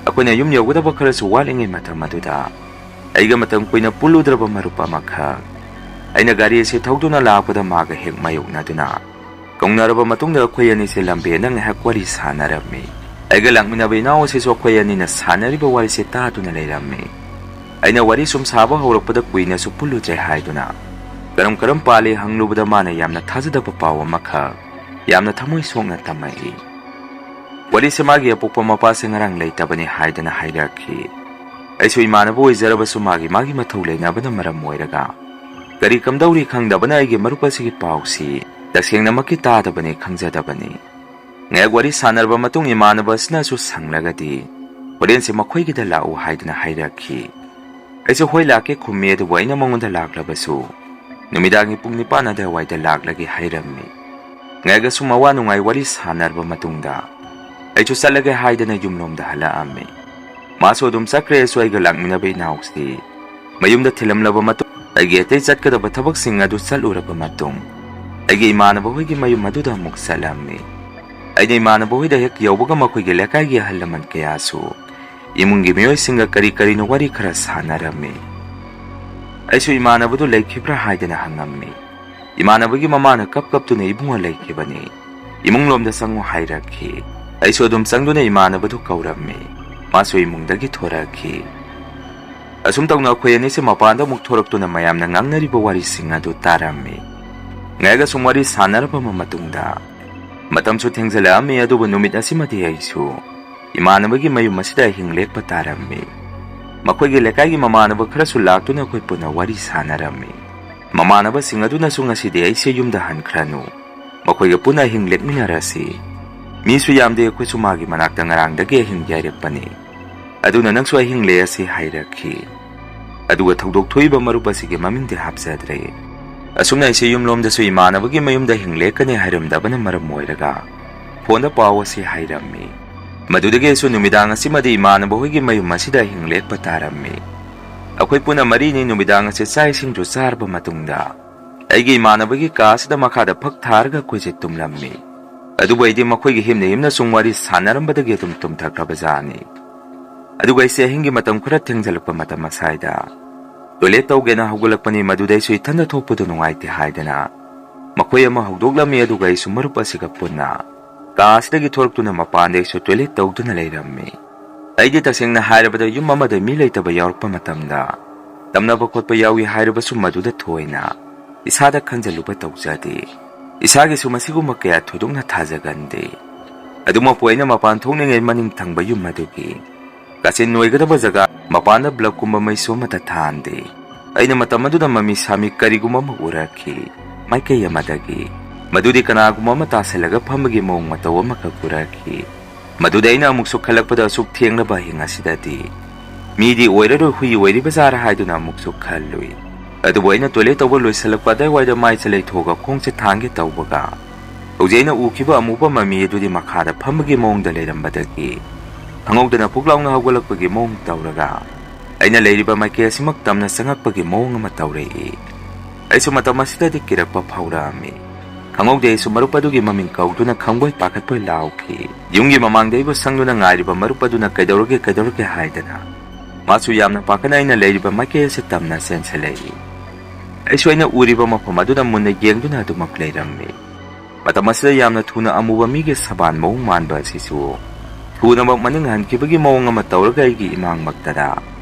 ꯑꯩꯈꯣꯏꯅ ꯌꯨꯝ ꯌꯧꯒꯗꯕ ꯈꯔꯁꯨ ꯋꯥꯠꯂꯤꯉꯩ ꯃꯇꯝ ꯑꯗꯨꯗ ꯑꯩꯒ ꯃꯇꯝ ꯀꯨꯏꯅ ꯄꯨꯜꯂꯨꯗ꯭ꯔꯕ ꯃꯔꯨꯞ ꯑꯃꯈꯛ ꯑꯩꯅ ꯒꯥꯔꯤ ꯑꯁꯤ ꯊꯧꯗꯨꯅ ꯂꯥꯛꯄꯗ ꯃꯥꯒ ꯍꯦꯛ ꯃꯥꯌꯣꯛꯅꯗꯨꯅ ꯀꯧꯅꯔꯕ ꯃꯇꯨꯡꯗ ꯑꯩꯈꯣꯏ ꯑꯅꯤꯁꯦ ꯂꯝꯕꯦꯟꯗ ꯉꯥꯏꯍꯥꯛ ꯋꯥꯔꯤ ꯁꯥꯟꯅꯔꯝꯃꯤ꯫ ꯑꯩꯒ ꯂꯥꯛꯃꯤꯟꯅꯕ ꯏꯅꯥꯎ ꯑꯁꯤꯁꯨ ꯑꯩꯈꯣꯏ ꯑꯅꯤꯅ ꯁꯥꯟꯅꯔꯤꯕ ꯋꯥꯔꯤꯁꯦ ꯇꯥꯗꯨꯅ ꯂꯩꯔꯝꯃꯤ꯫ ꯑꯩꯅ ꯋꯥꯔꯤ ꯁꯨꯝ ꯁꯥꯕ ꯍꯧꯔꯛꯄꯗ ꯀꯨꯏꯅꯁꯨ ꯄꯨꯜꯂꯨꯗ꯭ꯔꯦ ꯍꯥꯏꯗꯨꯅ ꯀꯔꯝ ꯀꯔꯝ ꯄꯥꯜꯂꯤ ꯍꯪꯂꯨꯕꯗ ꯃꯥꯅ ꯌꯥꯝꯅ ꯊꯥꯖꯗꯕ ꯄꯥꯎ ꯑꯃꯈꯛ ꯌꯥꯝꯅ ꯊꯃꯣꯏ ꯁꯣꯛꯅ ꯇꯝꯃꯛꯏ꯫ ꯋꯥꯔꯤꯁꯦ ꯃꯥꯒꯤ ꯑꯄꯣꯛꯄ ꯃꯄꯥꯁꯦ ꯉꯔꯥꯡ ꯂꯩꯇꯕꯅꯤ ꯍꯥꯏꯗꯅ ꯍꯥꯏꯔꯛꯈꯤ꯫ ꯑꯩꯁꯨ ꯏꯃꯥꯟꯅꯕ ꯑꯣꯏꯖꯔꯕꯁꯨ ꯃꯥꯒꯤ ꯃꯥꯒꯤ ꯃꯊꯧ ꯂꯩꯅꯕꯅ ꯃꯔꯝ ꯑꯣꯏꯔꯒ ꯀꯔꯤ ꯀꯝꯗꯧꯔꯤ ꯈꯪꯗꯕꯅ ꯑꯩꯒꯤ ꯃꯔꯨꯞ ꯑꯁꯤꯒꯤ ꯄꯥꯎꯁꯤ ꯇꯁꯦꯡꯅꯃꯛꯀꯤ ꯇꯥꯗꯕꯅꯤ ꯈꯪꯖꯗꯕꯅꯤ꯫ ꯉꯥꯏꯍꯥꯛ ꯋꯥꯔꯤ ꯁꯥꯟꯅꯔꯕ ꯃꯇꯨꯡ ꯏꯃꯥꯟꯅꯕ ꯑꯁꯤꯅꯁꯨ ꯁꯪꯂꯒꯗꯤ ꯍꯣꯔꯦꯟꯁꯦ ꯃꯈꯣꯏꯒꯤꯗ ꯂꯥꯛꯎ ꯍꯥꯏꯗꯨꯅ ꯍꯥꯏꯔꯛꯈꯤ꯫ ꯑꯩꯁꯨ ꯍꯣꯏ ꯂꯥꯛꯀꯦ ꯈꯨꯝꯃꯤ, ꯑꯗꯨꯕꯨ ꯑꯩꯅ ꯃꯉꯣꯟꯗ ꯂꯥꯛꯂꯕꯁꯨ ꯅꯨꯃꯤꯗꯥꯡꯒꯤ ꯄꯨꯡ ꯅꯤꯄꯥꯟ ꯑꯗꯨꯋꯥꯏꯗ ꯂꯥꯛꯂꯒꯦ ꯍꯥꯏꯔꯝꯃꯤ꯫ ꯉꯥꯏꯍꯥꯛ ꯑꯁꯨꯝ ꯑꯋꯥ ꯅꯨꯡꯉꯥꯏ ꯋꯥꯔꯤ ꯁꯥꯟꯅꯔꯕ ꯃꯇꯨꯡꯗ ꯑꯩꯁꯨ ꯆꯠꯂꯒꯦ ꯍꯥꯏꯗꯅ ꯌꯨꯝꯂꯣꯝꯗ ꯍꯜꯂꯛꯑꯝꯃꯤ꯫ ꯃꯥꯁꯨ ꯑꯗꯨꯝ ꯆꯠꯈ꯭ꯔꯦ꯫ ꯑꯩꯁꯨ ꯑꯩꯒ ꯂꯥꯛꯃꯤꯟꯅꯕ ꯏꯅꯥꯎꯁꯤ ꯃꯌꯨꯝꯗ ꯊꯤꯜꯂꯝꯂꯕ ꯃꯇꯨꯡ ꯑꯩꯒꯤ ꯑꯇꯩ ꯆꯠꯀꯗꯕ ꯊꯕꯛꯁꯤꯡ ꯑꯗꯨ ꯆꯠꯂꯨꯔꯕ ꯃꯇꯨꯡ ꯑꯩꯒꯤ ꯏꯃꯥꯟꯅꯕ ꯍꯣꯏꯒꯤ ꯃꯌꯨꯝ ꯑꯗꯨꯗ ꯑꯃꯨꯛ ꯆꯠꯂꯝꯃꯤ꯫ ꯑꯩꯅ ꯏꯃꯥꯟꯅꯕ ꯍꯣꯏꯗ ꯍꯦꯛ ꯌꯧꯕꯒ ꯃꯈꯣꯏꯒꯤ ꯂꯩꯀꯥꯏꯒꯤ ꯑꯍꯜ ꯂꯃꯟ ꯀꯌꯥꯁꯨ ꯏꯃꯨꯡꯒꯤ ꯃꯤꯑꯣꯏꯁꯤꯡꯒ ꯀꯔꯤ ꯀꯔꯤꯅꯣ ꯋꯥꯔꯤ ꯈꯔ ꯁꯥꯟꯅꯔꯝꯃꯤ꯫ ꯑꯩꯁꯨ ꯏꯃꯥꯟꯅꯕꯗꯨ ꯂꯩꯈꯤꯕ꯭ꯔꯥ ꯍꯥꯏꯗꯅ ꯍꯪꯉꯝꯃꯤ꯫ ꯏꯃꯥꯟꯅꯕꯒꯤ ꯃꯃꯥꯅ ꯀꯞ ꯀꯞꯇꯨꯅ ꯏꯕꯨꯡꯉꯣ ꯂꯩꯈꯤꯕꯅꯤ, ꯏꯃꯨꯡꯂꯣꯝꯗ ꯆꯪꯉꯨ ꯍꯥꯏꯔꯛꯈꯤ꯫ ꯑꯩꯁꯨ ꯑꯗꯨꯝ ꯆꯪꯗꯨꯅ ꯏꯃꯥꯟꯅꯕꯗꯨ ꯀꯧꯔꯝꯃꯤ꯫ ꯃꯥꯁꯨ ꯏꯃꯨꯡꯗꯒꯤ ꯊꯣꯔꯛꯈꯤ꯫ ꯑꯁꯨꯝ ꯇꯧꯅ ꯑꯩꯈꯣꯏ ꯑꯅꯤꯁꯦ ꯃꯄꯥꯟꯗ ꯑꯃꯨꯛ ꯊꯣꯔꯛꯇꯨꯅ ꯃꯌꯥꯝꯅ ꯉꯥꯡꯅꯔꯤꯕ ꯋꯥꯔꯤꯁꯤꯡ ꯑꯗꯨ ꯇꯥꯔꯝꯃꯤ꯫ ꯉꯥꯏꯍꯥꯛ ꯑꯁꯨꯝ ꯋꯥꯔꯤ ꯁꯥꯟꯅꯔꯕ ꯃꯇꯨꯡꯗ, ꯃꯇꯝꯁꯨ ꯊꯦꯡꯖꯤꯜꯂꯛꯑꯝꯃꯤ, ꯑꯗꯨꯕꯨ ꯅꯨꯃꯤꯠ ꯑꯁꯤꯃꯗꯤ ꯑꯩꯁꯨ ꯏꯃꯥꯟꯅꯕꯒꯤ ꯃꯌꯨꯝ ꯑꯁꯤꯗ ꯑꯍꯤꯡ ꯂꯦꯛꯄ ꯇꯥꯔꯝꯃꯤ꯫ ꯃꯈꯣꯏꯒꯤ ꯂꯩꯀꯥꯏꯒꯤ ꯃꯃꯥꯟꯅꯕ ꯈꯔꯁꯨ ꯂꯥꯛꯇꯨꯅ ꯑꯩꯈꯣꯏ ꯄꯨꯟꯅ ꯋꯥꯔꯤ ꯁꯥꯟꯅꯔꯝꯃꯤ꯫ ꯃꯃꯥꯟꯅꯕꯁꯤꯡ ꯑꯗꯨꯅꯁꯨ ꯉꯁꯤꯗꯤ ꯑꯩꯁꯦ ꯌꯨꯝꯗ ꯍꯟꯈ꯭ꯔꯅꯨ, ꯃꯈꯣꯏꯒ ꯄꯨꯟꯅ ꯑꯍꯤꯡ ꯂꯦꯛꯃꯤꯟꯅꯔꯁꯤ꯫ ꯃꯤꯁꯨ ꯌꯥꯝꯗꯦ, ꯑꯩꯈꯣꯏꯁꯨ ꯃꯥꯒꯤ ꯃꯅꯥꯛꯇ ꯉꯔꯥꯡꯗꯒꯤ ꯑꯍꯤꯡ ꯌꯥꯏꯔꯛꯄꯅꯤ꯫ ꯑꯗꯨꯅ ꯅꯪꯁꯨ ꯑꯍꯤꯡ ꯂꯦꯛꯑꯁꯤ ꯍꯥꯏꯔꯛꯈꯤ꯫ ꯑꯗꯨꯒ ꯊꯧꯗꯣꯛ ꯊꯣꯛꯏꯕ ꯃꯔꯨꯞ ꯑꯁꯤꯒꯤ ꯃꯃꯤꯡꯗꯤ ꯍꯥꯞꯆꯗ꯭ꯔꯦ꯫ ꯑꯁꯨꯝꯅ ꯑꯩꯁꯦ ꯌꯨꯝꯂꯣꯝꯗꯁꯨ ꯏꯃꯥꯟꯅꯕꯒꯤ ꯃꯌꯨꯝꯗ ꯑꯍꯤꯡ ꯂꯦꯛꯀꯅꯤ ꯍꯥꯏꯔꯝꯗꯕꯅ ꯃꯔꯝ ꯑꯣꯏꯔꯒ ꯐꯣꯟꯗ ꯄꯥꯎ ꯑꯁꯤ ꯍꯥꯏꯔꯝꯃꯤ꯫ ꯃꯗꯨꯗꯒꯤ ꯑꯩꯁꯨ ꯅꯨꯃꯤꯗꯥꯡ ꯑꯁꯤꯃꯗꯤ ꯏꯃꯥꯟꯅꯕ ꯍꯣꯏꯒꯤ ꯃꯌꯨꯝ ꯑꯁꯤꯗ ꯑꯍꯤꯡ ꯂꯦꯛꯄ ꯇꯥꯔꯝꯃꯤ꯫ ꯑꯩꯈꯣꯏ ꯄꯨꯟꯅ ꯃꯔꯤꯅꯤ ꯅꯨꯃꯤꯗꯥꯡ ꯑꯁꯤ ꯆꯥꯛ ꯏꯁꯤꯡꯁꯨ ꯆꯥꯔꯕ ꯃꯇꯨꯡꯗ ꯑꯩꯒꯤ ꯏꯃꯥꯟꯅꯕꯒꯤ ꯀꯥ ꯑꯁꯤꯗ ꯃꯈꯥꯗ ꯐꯛ ꯊꯥꯔꯒ ꯑꯩꯈꯣꯏꯁꯦ ꯇꯨꯝꯂꯝꯃꯤ꯫ ꯑꯗꯨꯕꯨ ꯑꯩꯗꯤ ꯃꯈꯣꯏꯒꯤ ꯍꯤꯝꯅ ꯍꯤꯝꯅ ꯁꯨꯝ ꯋꯥꯔꯤ ꯁꯥꯟꯅꯔꯝꯕꯗꯒꯤ ꯑꯗꯨꯝ ꯇꯨꯝꯊꯈ꯭ꯔꯕ ꯖꯥꯠꯅꯤ꯫ ꯑꯗꯨꯒ ꯑꯩꯁꯦ ꯑꯍꯤꯡꯒꯤ ꯃꯇꯝ ꯈꯔ ꯊꯦꯡꯖꯤꯜꯂꯛꯄ ꯃꯇꯝ ꯑꯁꯥꯏꯗ ꯇꯣꯏꯂꯦꯠ ꯇꯧꯒꯦꯅ ꯍꯧꯒꯠꯂꯛꯄꯅꯤ꯫ ꯃꯗꯨꯗ ꯑꯩꯁꯨ ꯏꯊꯟꯗ ꯊꯣꯛꯄꯗꯨ ꯅꯨꯡꯉꯥꯏꯇꯦ ꯍꯥꯏꯗꯅ ꯃꯈꯣꯏ ꯑꯃ ꯍꯧꯗꯣꯛꯂꯝꯃꯤ, ꯑꯗꯨꯒ ꯑꯩꯁꯨ ꯃꯔꯨꯞ ꯑꯁꯤꯒ ꯄꯨꯟꯅ ꯀꯥ ꯑꯁꯤꯗꯒꯤ ꯊꯣꯔꯛꯇꯨꯅ ꯃꯄꯥꯟꯗ ꯑꯩꯁꯨ ꯇꯣꯏꯂꯦꯠ ꯇꯧꯗꯨꯅ ꯂꯩꯔꯝꯃꯤ꯫ ꯑꯩꯗꯤ ꯇꯁꯦꯡꯅ ꯍꯥꯏꯔꯕꯗ ꯌꯨꯝ ꯑꯃꯗ ꯃꯤ ꯂꯩꯇꯕ ꯌꯥꯎꯔꯛꯄ ꯃꯇꯝꯗ ꯇꯝꯅꯕ ꯈꯣꯠꯄ ꯌꯥꯎꯏ ꯍꯥꯏꯔꯕꯁꯨ ꯃꯗꯨꯗ ꯊꯣꯏꯅ ꯏꯁꯥꯗ ꯈꯟꯖꯜꯂꯨꯕ ꯇꯧꯖꯗꯦ꯫ ꯏꯁꯥꯒꯤꯁꯨ ꯃꯁꯤꯒꯨꯝꯕ ꯀꯌꯥ ꯊꯣꯏꯗꯣꯛꯅ ꯊꯥꯖꯒꯟꯗꯦ꯫ ꯑꯗꯨꯃꯛꯄꯨ ꯑꯩꯅ ꯃꯄꯥꯟ ꯊꯣꯛꯂꯤꯉꯩ ꯃꯅꯤꯡ ꯊꯪꯕ ꯌꯨꯝ ꯑꯗꯨꯒꯤ ꯀꯥꯆꯤꯟ ꯑꯣꯏꯒꯗꯕ ꯖꯒꯥ ꯃꯄꯥꯟꯗ ꯕ꯭ꯂꯕꯀꯨꯝꯕ ꯃꯩꯁꯨ ꯑꯃꯠꯇ ꯊꯥꯟꯗꯦ꯫ ꯑꯩꯅ ꯃꯇꯝ ꯑꯗꯨꯗ ꯃꯃꯤ ꯁꯥꯃꯤ ꯀꯔꯤꯒꯨꯝꯕ ꯑꯃ ꯎꯔꯛꯈꯤ꯫ ꯃꯥꯏꯀꯩ ꯑꯃꯗꯒꯤ ꯃꯗꯨꯗꯤ ꯀꯅꯥꯒꯨꯝꯕ ꯑꯃ ꯇꯥꯁꯤꯜꯂꯒ ꯐꯝꯕꯒꯤ ꯃꯑꯣꯡ ꯃꯇꯧ ꯑꯃꯈꯛ ꯎꯔꯛꯈꯤ꯫ ꯃꯗꯨꯗ ꯑꯩꯅ ꯑꯃꯨꯛꯁꯨ ꯈꯜꯂꯛꯄꯗ ꯑꯁꯨꯛ ꯊꯦꯡꯂꯕ ꯑꯍꯤꯡ ꯑꯁꯤꯗꯗꯤ ꯃꯤꯗꯤ ꯑꯣꯏꯔꯔꯣꯏ, ꯍꯨꯏ ꯑꯣꯏꯔꯤꯕ ꯖꯥꯔ ꯍꯥꯏꯗꯨꯅ ꯑꯃꯨꯛꯁꯨ ꯈꯜꯂꯨꯏ꯫ ꯑꯗꯨꯕꯨ ꯑꯩꯅ ꯇꯣꯏꯂꯦꯠ ꯇꯧꯕ ꯂꯣꯏꯁꯤꯜꯂꯛꯄ ꯑꯗꯥꯏꯋꯥꯏꯗ ꯃꯥꯏꯁꯦ ꯂꯩꯊꯣꯛꯑꯒ ꯈꯣꯡꯁꯦ ꯊꯥꯡꯒꯦ ꯇꯧꯕꯒ ꯍꯧꯖꯤꯛ ꯑꯩꯅ ꯎꯈꯤꯕ ꯑꯃꯨꯕ ꯃꯃꯤ ꯑꯗꯨꯗꯤ ꯃꯈꯥꯗ ꯐꯝꯕꯒꯤ ꯃꯑꯣꯡꯗ ꯂꯩꯔꯝꯕꯗꯒꯤ ꯈꯪꯍꯧꯗꯅ ꯄꯨꯛ ꯂꯥꯎꯅ ꯍꯧꯒꯠꯂꯛꯄꯒꯤ ꯃꯑꯣꯡ ꯇꯧꯔꯒ ꯑꯩꯅ ꯂꯩꯔꯤꯕ ꯃꯥꯏꯀꯩ ꯑꯁꯤꯃꯛ ꯇꯝꯅ ꯆꯪꯉꯛꯄꯒꯤ ꯃꯑꯣꯡ ꯑꯃ ꯇꯧꯔꯛꯏ꯫ ꯑꯩꯁꯨ ꯃꯇꯝ ꯑꯁꯤꯗꯗꯤ ꯀꯤꯔꯛꯄ ꯐꯥꯎꯔꯛꯑꯝꯃꯤ꯫ ꯈꯪꯍꯧꯗꯦ ꯑꯩꯁꯨ ꯃꯔꯨꯞ ꯑꯗꯨꯒꯤ ꯃꯃꯤꯡ ꯀꯧꯗꯨꯅ ꯈꯪꯕꯣꯏ ꯄꯥꯈꯠꯄꯣꯏ ꯂꯥꯎꯈꯤ꯫ ꯌꯨꯝꯒꯤ ꯃꯃꯥꯡꯗ ꯑꯩꯕꯨ ꯁꯪꯗꯨꯅ ꯉꯥꯏꯔꯤꯕ ꯃꯔꯨꯞ ꯑꯗꯨꯅ "ꯀꯩꯗꯧꯔꯒꯦ, ꯀꯩꯗꯧꯔꯒꯦ?" ꯍꯥꯏꯗꯅ ꯃꯥꯁꯨ ꯌꯥꯝꯅ ꯄꯥꯈꯠꯅ ꯑꯩꯅ ꯂꯩꯔꯤꯕ ꯃꯥꯏꯀꯩ ꯑꯁꯤ ꯇꯝꯅ ꯆꯦꯟꯁꯤꯜꯂꯛꯏ꯫ ꯑꯩꯁꯨ ꯑꯩꯅ ꯎꯔꯤꯕ ꯃꯐꯝ ꯑꯗꯨꯗ ꯃꯨꯟꯅ ꯌꯦꯡꯗꯨꯅ ꯑꯗꯨꯃꯛ ꯂꯩꯔꯝꯃꯤ꯫ ꯃꯇꯝ ꯑꯁꯤꯗ ꯌꯥꯝꯅ ꯊꯨꯅ ꯑꯃꯨꯕ ꯃꯤꯒꯤ ꯁꯕꯥꯟ ꯃꯑꯣꯡ ꯃꯥꯟꯕ ꯑꯁꯤꯁꯨ ꯊꯨꯅꯃꯛ ꯃꯅꯤꯡ ꯍꯟꯈꯤꯕꯒꯤ ꯃꯑꯣꯡ ꯑꯃ ꯇꯧꯔꯒ ꯑꯩꯒꯤ ꯏꯃꯥꯡꯃꯛꯇꯗ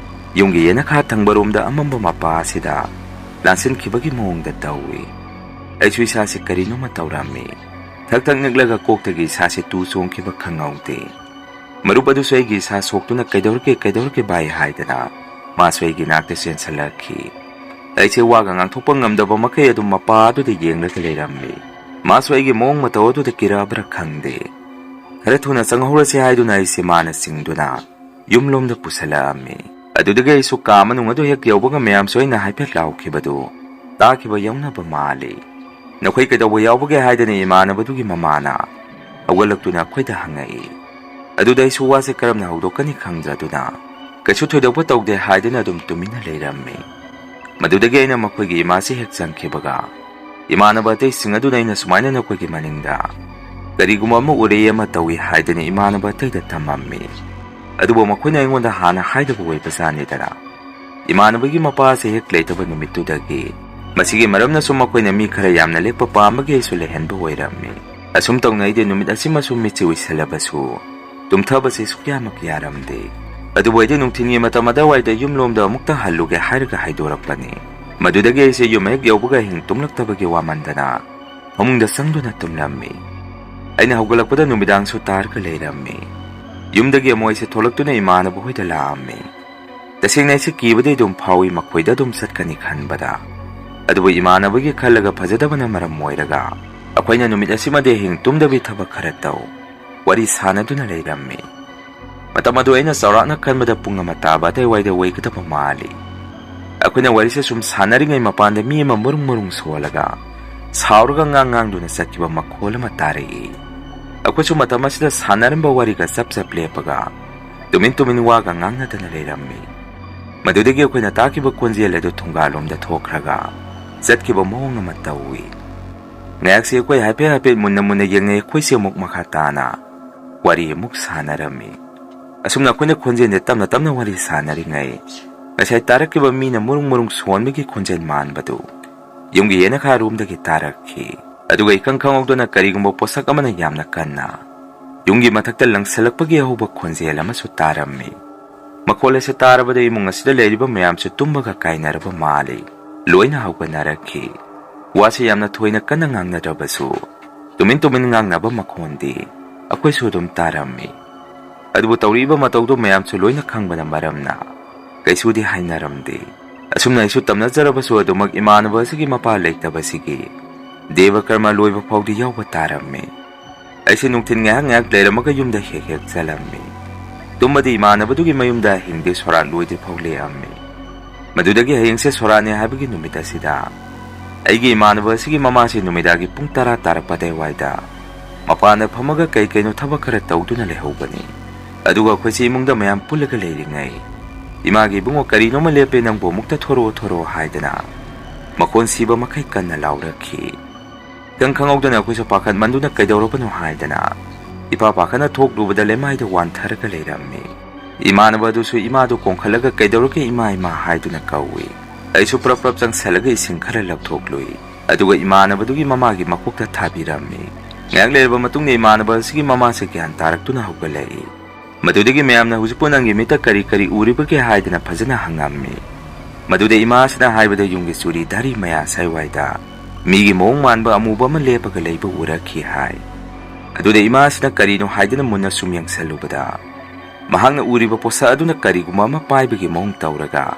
ꯌꯨꯝꯒꯤ ꯌꯦꯅꯈꯥ ꯊꯪꯕꯔꯣꯝꯗ ꯑꯃꯝꯕ ꯃꯄꯥ ꯑꯁꯤꯗ ꯂꯥꯟꯁꯤꯟꯈꯤꯕꯒꯤ ꯃꯑꯣꯡꯗ ꯇꯧꯏ꯫ ꯑꯩꯁꯨ ꯏꯁꯥꯁꯦ ꯀꯔꯤꯅꯣꯃ ꯇꯧꯔꯝꯃꯤ꯫ ꯊꯛ ꯊꯛ ꯅꯤꯛꯂꯒ ꯀꯣꯛꯇꯒꯤ ꯏꯁꯥꯁꯦ ꯇꯨ ꯆꯣꯡꯈꯤꯕ ꯈꯪꯍꯧꯗꯦ꯫ ꯃꯔꯨꯞ ꯑꯗꯨꯁꯨ ꯑꯩꯒꯤ ꯏꯁꯥ ꯁꯣꯛꯇꯨꯅ "ꯀꯩꯗꯧꯔꯒꯦ, ꯀꯩꯗꯧꯔꯒꯦ ꯚꯥꯏ?" ꯍꯥꯏꯗꯅ ꯃꯥꯁꯨ ꯑꯩꯒꯤ ꯅꯥꯛꯇ ꯆꯦꯟꯁꯤꯜꯂꯛꯈꯤ꯫ ꯑꯩꯁꯦ ꯋꯥꯒ ꯉꯥꯡꯊꯣꯛꯄ ꯉꯝꯗꯕ ꯃꯈꯩ ꯑꯗꯨꯝ ꯃꯄꯥ ꯑꯗꯨꯗ ꯌꯦꯡꯂꯒ ꯂꯩꯔꯝꯃꯤ꯫ ꯃꯥꯁꯨ ꯑꯩꯒꯤ ꯃꯑꯣꯡ ꯃꯇꯧ ꯑꯗꯨꯗ ꯀꯤꯔꯛꯑꯕ꯭ꯔꯥ ꯈꯪꯗꯦ꯫ "ꯈꯔ ꯊꯨꯅ ꯆꯪꯍꯧꯔꯁꯤ" ꯍꯥꯏꯗꯨꯅ ꯑꯩꯁꯦ ꯃꯥꯅ ꯆꯤꯡꯗꯨꯅ ꯌꯨꯝꯂꯣꯝꯗ ꯄꯨꯁꯜꯂꯛꯑꯝꯃꯤ꯫ ꯑꯗꯨꯗꯒꯤ ꯑꯩꯁꯨ ꯀꯥ ꯃꯅꯨꯡ ꯑꯗꯨ ꯍꯦꯛ ꯌꯧꯕꯒ ꯃꯌꯥꯝꯁꯨ ꯑꯩꯅ ꯍꯥꯏꯐꯦꯠ ꯂꯥꯎꯈꯤꯕꯗꯨ ꯇꯥꯈꯤꯕ ꯌꯥꯎꯅꯕ ꯃꯥꯜꯂꯤ꯫ "ꯅꯈꯣꯏ ꯀꯩꯗꯧꯕ ꯌꯥꯎꯕꯒꯦ?" ꯍꯥꯏꯗꯅ ꯏꯃꯥꯟꯅꯕꯗꯨꯒꯤ ꯃꯃꯥꯅ ꯍꯧꯒꯠꯂꯛꯇꯨꯅ ꯑꯩꯈꯣꯏꯗ ꯍꯪꯉꯛꯏ꯫ ꯑꯗꯨꯗ ꯑꯩꯁꯨ ꯋꯥꯁꯦ ꯀꯔꯝꯅ ꯍꯧꯗꯣꯛꯀꯅꯤ ꯈꯪꯗ꯭ꯔꯗꯨꯅ "ꯀꯩꯁꯨ ꯊꯣꯏꯗꯣꯛꯄ ꯇꯧꯗꯦ" ꯍꯥꯏꯗꯨꯅ ꯑꯗꯨꯝ ꯇꯨꯃꯤꯟꯅ ꯂꯩꯔꯝꯃꯤ꯫ ꯃꯗꯨꯗꯒꯤ ꯑꯩꯅ ꯃꯈꯣꯏꯒꯤ ꯏꯃꯥꯁꯤ ꯍꯦꯛ ꯆꯪꯈꯤꯕꯒ ꯏꯃꯥꯟꯅꯕ ꯑꯇꯩꯁꯤꯡ ꯑꯗꯨꯅ ꯑꯩꯅ ꯁꯨꯃꯥꯏꯅ ꯅꯈꯣꯏꯒꯤ ꯃꯅꯤꯡꯗ ꯀꯔꯤꯒꯨꯝꯕ ꯑꯃ ꯎꯔꯛꯏ, ꯑꯃ ꯇꯧꯏ ꯍꯥꯏꯗꯅ ꯏꯃꯥꯟꯅꯕ ꯑꯇꯩꯗ ꯇꯝꯃꯝꯃꯤ꯫ ꯑꯗꯨꯕꯨ ꯃꯈꯣꯏꯅ ꯑꯩꯉꯣꯟꯗ ꯍꯥꯟꯅ ꯍꯥꯏꯗꯕ ꯑꯣꯏꯕꯖꯥꯠꯅꯤꯗꯅ꯫ ꯏꯃꯥꯟꯅꯕꯒꯤ ꯃꯄꯥꯁꯦ ꯍꯦꯛ ꯂꯩꯇꯕ ꯅꯨꯃꯤꯠꯇꯨꯗꯒꯤ ꯃꯁꯤꯒꯤ ꯃꯔꯝꯅꯁꯨ ꯃꯈꯣꯏꯅ ꯃꯤ ꯈꯔ ꯌꯥꯝꯅ ꯂꯦꯛꯄ ꯄꯥꯝꯕꯒꯤ ꯑꯩꯁꯨ ꯂꯩꯍꯟꯕ ꯑꯣꯏꯔꯝꯃꯤ꯫ ꯑꯁꯨꯝ ꯇꯧꯅ ꯑꯩꯗꯤ ꯅꯨꯃꯤꯠ ꯑꯁꯤꯃꯁꯨ ꯃꯤꯠꯁꯤ ꯎꯏꯁꯜꯂꯕꯁꯨ ꯇꯨꯝꯊꯕꯁꯤ ꯁꯨꯛꯌꯥꯃꯛ ꯌꯥꯔꯝꯗꯦ꯫ ꯑꯗꯨꯕꯨ ꯑꯩꯗꯤ ꯅꯨꯡꯊꯤꯜꯒꯤ ꯃꯇꯝ ꯑꯗꯨꯋꯥꯏꯗ ꯌꯨꯝꯂꯣꯝꯗ ꯑꯃꯨꯛꯇ ꯍꯜꯂꯨꯒꯦ ꯍꯥꯏꯔꯒ ꯍꯥꯏꯗꯣꯔꯛꯄꯅꯤ꯫ ꯃꯗꯨꯗꯒꯤ ꯑꯩꯁꯦ ꯌꯨꯝ ꯍꯦꯛ ꯌꯧꯕꯒ ꯑꯍꯤꯡ ꯇꯨꯝꯂꯛꯇꯕꯒꯤ ꯋꯥꯃꯟꯗꯅ ꯐꯃꯨꯡꯗ ꯆꯪꯗꯨꯅ ꯇꯨꯝꯂꯝꯃꯤ꯫ ꯑꯩꯅ ꯍꯧꯒꯠꯂꯛꯄꯗ ꯅꯨꯃꯤꯗꯥꯡꯁꯨ ꯇꯥꯔꯒ ꯂꯩꯔꯝꯃꯤ꯫ ꯌꯨꯝꯗꯒꯤ ꯑꯃꯨꯛ ꯑꯩꯁꯦ ꯊꯣꯛꯂꯛꯇꯨꯅ ꯏꯃꯥꯟꯅꯕ ꯍꯣꯏꯗ ꯂꯥꯛꯑꯝꯃꯤ꯫ ꯇꯁꯦꯡꯅ ꯑꯩꯁꯦ ꯀꯤꯕꯗꯤ ꯑꯗꯨꯝ ꯐꯥꯎꯏ, ꯃꯈꯣꯏꯗ ꯑꯗꯨꯝ ꯆꯠꯀꯅꯤ ꯈꯟꯕꯗ꯫ ꯑꯗꯨꯕꯨ ꯏꯃꯥꯟꯅꯕꯒꯤ ꯈꯜꯂꯒ ꯐꯖꯗꯕꯅ ꯃꯔꯝ ꯑꯣꯏꯔꯒ ꯑꯩꯈꯣꯏꯅ ꯅꯨꯃꯤꯠ ꯑꯁꯤꯃꯗꯤ ꯑꯍꯤꯡ ꯇꯨꯝꯗꯕꯤ ꯊꯕꯛ ꯈꯔ ꯇꯧ, ꯋꯥꯔꯤ ꯁꯥꯟꯅꯗꯨꯅ ꯂꯩꯔꯝꯃꯤ꯫ ꯃꯇꯝ ꯑꯗꯨ ꯑꯩꯅ ꯆꯥꯎꯔꯥꯛꯅ ꯈꯟꯕꯗ ꯄꯨꯡ ꯑꯃ ꯇꯥꯕ ꯑꯗꯨꯋꯥꯏꯗ ꯑꯣꯏꯒꯗꯕ ꯃꯥꯜꯂꯤ꯫ ꯑꯩꯈꯣꯏꯅ ꯋꯥꯔꯤꯁꯦ ꯁꯨꯝ ꯁꯥꯟꯅꯔꯤꯉꯩ ꯃꯄꯥꯟꯗ ꯃꯤ ꯑꯃ ꯃꯨꯔꯨꯡ ꯃꯨꯔꯨꯡ ꯁꯣꯜꯂꯒ ꯁꯥꯎꯔꯒ ꯉꯥꯡ ꯉꯥꯡꯗꯨꯅ ꯆꯠꯈꯤꯕ ꯃꯈꯣꯜ ꯑꯃ ꯇꯥꯔꯛꯏ꯫ ꯑꯩꯈꯣꯏꯁꯨ ꯃꯇꯝ ꯑꯁꯤꯗ ꯁꯥꯟꯅꯔꯝꯕ ꯋꯥꯔꯤꯒ ꯆꯞ ꯆꯞ ꯂꯦꯞꯄꯒ ꯇꯨꯃꯤꯟ ꯇꯨꯃꯤꯟ ꯋꯥꯒ ꯉꯥꯡꯅꯗꯅ ꯂꯩꯔꯝꯃꯤ꯫ ꯃꯗꯨꯗꯒꯤ ꯑꯩꯈꯣꯏꯅ ꯇꯥꯈꯤꯕ ꯈꯣꯟꯖꯦꯜ ꯑꯗꯨ ꯊꯣꯡꯒꯥꯜꯂꯣꯝꯗ ꯊꯣꯛꯈ꯭ꯔꯒ ꯆꯠꯈꯤꯕ ꯃꯑꯣꯡ ꯑꯃ ꯇꯧꯏ꯫ ꯉꯥꯏꯍꯥꯛꯁꯤ ꯑꯩꯈꯣꯏ ꯍꯥꯏꯐꯦꯠ ꯍꯥꯏꯐꯦꯠ ꯃꯨꯟꯅ ꯃꯨꯟꯅ ꯌꯦꯡꯅꯩ, ꯑꯩꯈꯣꯏꯁꯦ ꯑꯃꯨꯛ ꯃꯈꯥ ꯇꯥꯅ ꯋꯥꯔꯤ ꯑꯃꯨꯛ ꯁꯥꯟꯅꯔꯝꯃꯤ꯫ ꯑꯁꯨꯝꯅ ꯑꯩꯈꯣꯏꯅ ꯈꯣꯟꯖꯦꯜꯗ ꯇꯞꯅ ꯇꯞꯅ ꯋꯥꯔꯤ ꯁꯥꯟꯅꯔꯤꯉꯩ ꯉꯁꯥꯏ ꯇꯥꯔꯛꯈꯤꯕ ꯃꯤꯅ ꯃꯨꯔꯨꯡ ꯃꯨꯔꯨꯡ ꯁꯣꯟꯕꯒꯤ ꯈꯣꯟꯖꯦꯜ ꯃꯥꯟꯕꯗꯨ ꯌꯨꯝꯒꯤ ꯌꯦꯅꯈꯥꯔꯣꯝꯗꯒꯤ ꯇꯥꯔꯛꯈꯤ꯫ ꯑꯗꯨꯒ ꯏꯈꯪ ꯈꯪꯍꯧꯗꯅ ꯀꯔꯤꯒꯨꯝꯕ ꯄꯣꯠꯁꯛ ꯑꯃꯅ ꯌꯥꯝꯅ ꯀꯟꯅ ꯌꯨꯝꯒꯤ ꯃꯊꯛꯇ ꯂꯪꯁꯤꯜꯂꯛꯄꯒꯤ ꯑꯍꯧꯕ ꯈꯣꯟꯖꯦꯜ ꯑꯃꯁꯨ ꯇꯥꯔꯝꯃꯤ꯫ ꯃꯈꯣꯜ ꯑꯁꯤ ꯇꯥꯔꯕꯗ ꯏꯃꯨꯡ ꯑꯁꯤꯗ ꯂꯩꯔꯤꯕ ꯃꯌꯥꯝꯁꯨ ꯇꯨꯝꯕꯒ ꯀꯥꯏꯅꯔꯕ ꯃꯥꯜꯂꯤ꯫ ꯂꯣꯏꯅ ꯍꯧꯒꯠꯅꯔꯛꯈꯤ꯫ ꯋꯥꯁꯤ ꯌꯥꯝꯅ ꯊꯣꯏꯅ ꯀꯟꯅ ꯉꯥꯡꯅꯗ꯭ꯔꯕꯁꯨ, ꯇꯨꯃꯤꯟ ꯇꯨꯃꯤꯟ ꯉꯥꯡꯅꯕ ꯃꯈꯣꯟꯗꯤ ꯑꯩꯈꯣꯏꯁꯨ ꯑꯗꯨꯝ ꯇꯥꯔꯝꯃꯤ꯫ ꯑꯗꯨꯕꯨ ꯇꯧꯔꯤꯕ ꯃꯇꯧꯗꯨ ꯃꯌꯥꯝꯁꯨ ꯂꯣꯏꯅ ꯈꯪꯕꯅ ꯃꯔꯝꯅ ꯀꯩꯁꯨꯗꯤ ꯍꯥꯏꯅꯔꯝꯗꯦ꯫ ꯑꯁꯨꯝꯅ ꯑꯩꯁꯨ ꯇꯝꯅꯖꯔꯕꯁꯨ ꯑꯗꯨꯃꯛ ꯏꯃꯥꯟꯅꯕ ꯑꯁꯤꯒꯤ ꯃꯄꯥ ꯂꯩꯇꯕꯁꯤꯒꯤ ꯗꯦꯕ ꯀꯔꯃ ꯂꯣꯏꯕ ꯐꯥꯎꯗꯤ ꯌꯥꯎꯕ ꯇꯥꯔꯝꯃꯤ꯫ ꯑꯩꯁꯦ ꯅꯨꯡꯊꯤꯜ ꯉꯥꯏꯍꯥꯛ ꯉꯥꯏꯍꯥꯛ ꯂꯩꯔꯝꯃꯒ ꯌꯨꯝꯗ ꯍꯦꯛ ꯍꯦꯛ ꯆꯠꯂꯝꯃꯤ꯫ ꯇꯨꯝꯕꯗꯤ ꯏꯃꯥꯟꯅꯕꯗꯨꯒꯤ ꯃꯌꯨꯝꯗ ꯑꯍꯤꯡꯗꯤ ꯁꯣꯔꯥꯠ ꯂꯣꯏꯗ꯭ꯔꯤ ꯐꯥꯎ ꯂꯦꯛꯑꯝꯃꯤ꯫ ꯃꯗꯨꯗꯒꯤ ꯍꯌꯦꯡꯁꯦ ꯁꯣꯔꯥꯠꯅꯦ ꯍꯥꯏꯕꯒꯤ ꯅꯨꯃꯤꯠ ꯑꯁꯤꯗ ꯑꯩꯒꯤ ꯏꯃꯥꯟꯅꯕ ꯑꯁꯤꯒꯤ ꯃꯃꯥꯁꯤ ꯅꯨꯃꯤꯗꯥꯡꯒꯤ ꯄꯨꯡ ꯇꯔꯥ ꯇꯥꯔꯛꯄ ꯑꯗꯨꯋꯥꯏꯗ ꯃꯄꯥꯟꯗ ꯐꯝꯃꯒ ꯀꯩ ꯀꯩꯅꯣ ꯊꯕꯛ ꯈꯔ ꯇꯧꯗꯨꯅ ꯂꯩꯍꯧꯕꯅꯤ꯫ ꯑꯗꯨꯒ ꯑꯩꯈꯣꯏꯁꯤ ꯏꯃꯨꯡꯗ ꯃꯌꯥꯝ ꯄꯨꯜꯂꯒ ꯂꯩꯔꯤꯉꯩ, "ꯏꯃꯥꯒꯤ ꯏꯕꯨꯡꯉꯣ, ꯀꯔꯤꯅꯣꯃ ꯂꯦꯞꯄꯦ, ꯅꯪꯕꯨ ꯑꯃꯨꯛꯇ ꯊꯣꯔꯛꯑꯣ, ꯊꯣꯔꯛꯑꯣ" ꯍꯥꯏꯗꯅ ꯃꯈꯣꯟ ꯁꯤꯕ ꯃꯈꯩ ꯀꯟꯅ ꯂꯥꯎꯔꯛꯈꯤ꯫ ꯈꯤꯇꯪ ꯈꯪꯍꯧꯗꯅ ꯑꯩꯈꯣꯏꯁꯨ ꯄꯥꯈꯠꯃꯟꯗꯨꯅ ꯀꯩꯗꯧꯔꯕꯅꯣ ꯍꯥꯏꯗꯅ ꯏꯄꯥ ꯄꯥꯈꯠꯅ ꯊꯣꯛꯂꯨꯕꯗ ꯂꯩꯃꯥꯏꯗ ꯋꯥꯟꯊꯔꯒ ꯂꯩꯔꯝꯃꯤ꯫ ꯏꯃꯥꯟꯅꯕ ꯑꯗꯨꯁꯨ ꯏꯃꯥꯗꯨ ꯀꯣꯡꯈꯠꯂꯒ, "ꯀꯩꯗꯧꯔꯒꯦ ꯏꯃꯥ, ꯏꯃꯥ?" ꯍꯥꯏꯗꯨꯅ ꯀꯧꯏ꯫ ꯑꯩꯁꯨ ꯄ꯭ꯔꯞ ꯄ꯭ꯔꯞ ꯆꯪꯁꯜꯂꯒ ꯏꯁꯤꯡ ꯈꯔ ꯂꯧꯊꯣꯛꯂꯨꯏ꯫ ꯑꯗꯨꯒ ꯏꯃꯥꯟꯅꯕꯗꯨꯒꯤ ꯃꯃꯥꯒꯤ ꯃꯀꯣꯛꯇ ꯊꯥꯕꯤꯔꯝꯃꯤ꯫ ꯉꯥꯏꯍꯥꯛ ꯂꯩꯔꯕ ꯃꯇꯨꯡꯗ ꯏꯃꯥꯟꯅꯕ ꯑꯁꯤꯒꯤ ꯃꯃꯥꯁꯦ ꯒ꯭ꯌꯥꯟ ꯇꯥꯔꯛꯇꯨꯅ ꯍꯧꯒꯠꯂꯛꯏ꯫ ꯃꯗꯨꯗꯒꯤ ꯃꯌꯥꯝꯅ ꯍꯧꯖꯤꯛꯄꯨ ꯅꯪꯒꯤ ꯃꯤꯠꯇ ꯀꯔꯤ ꯀꯔꯤ ꯎꯔꯤꯕꯒꯦ ꯍꯥꯏꯗꯅ ꯐꯖꯅ ꯍꯪꯉꯝꯃꯤ꯫ ꯃꯗꯨꯗ ꯏꯃꯥꯁꯤꯅ ꯍꯥꯏꯕꯗ ꯌꯨꯝꯒꯤ ꯆꯨꯔꯤ ꯙꯔꯤ ꯃꯌꯥ ꯁꯥꯏꯋꯥꯏꯗ ꯃꯤꯒꯤ ꯃꯑꯣꯡ ꯃꯥꯟꯕ ꯑꯃꯨꯕ ꯑꯃ ꯂꯦꯞꯄꯒ ꯂꯩꯕ ꯎꯔꯛꯈꯤ ꯍꯥꯏ꯫ ꯑꯗꯨꯗ ꯏꯃꯥꯁꯤꯅ ꯀꯔꯤꯅꯣ ꯍꯥꯏꯗꯨꯅ ꯃꯨꯟꯅ ꯁꯨꯝ ꯌꯦꯡꯁꯜꯂꯨꯕꯗ, ꯃꯍꯥꯛꯅ ꯎꯔꯤꯕ ꯄꯣꯠꯁꯛ ꯑꯗꯨꯅ ꯀꯔꯤꯒꯨꯝꯕ ꯑꯃ ꯄꯥꯏꯕꯒꯤ ꯃꯑꯣꯡ ꯇꯧꯔꯒ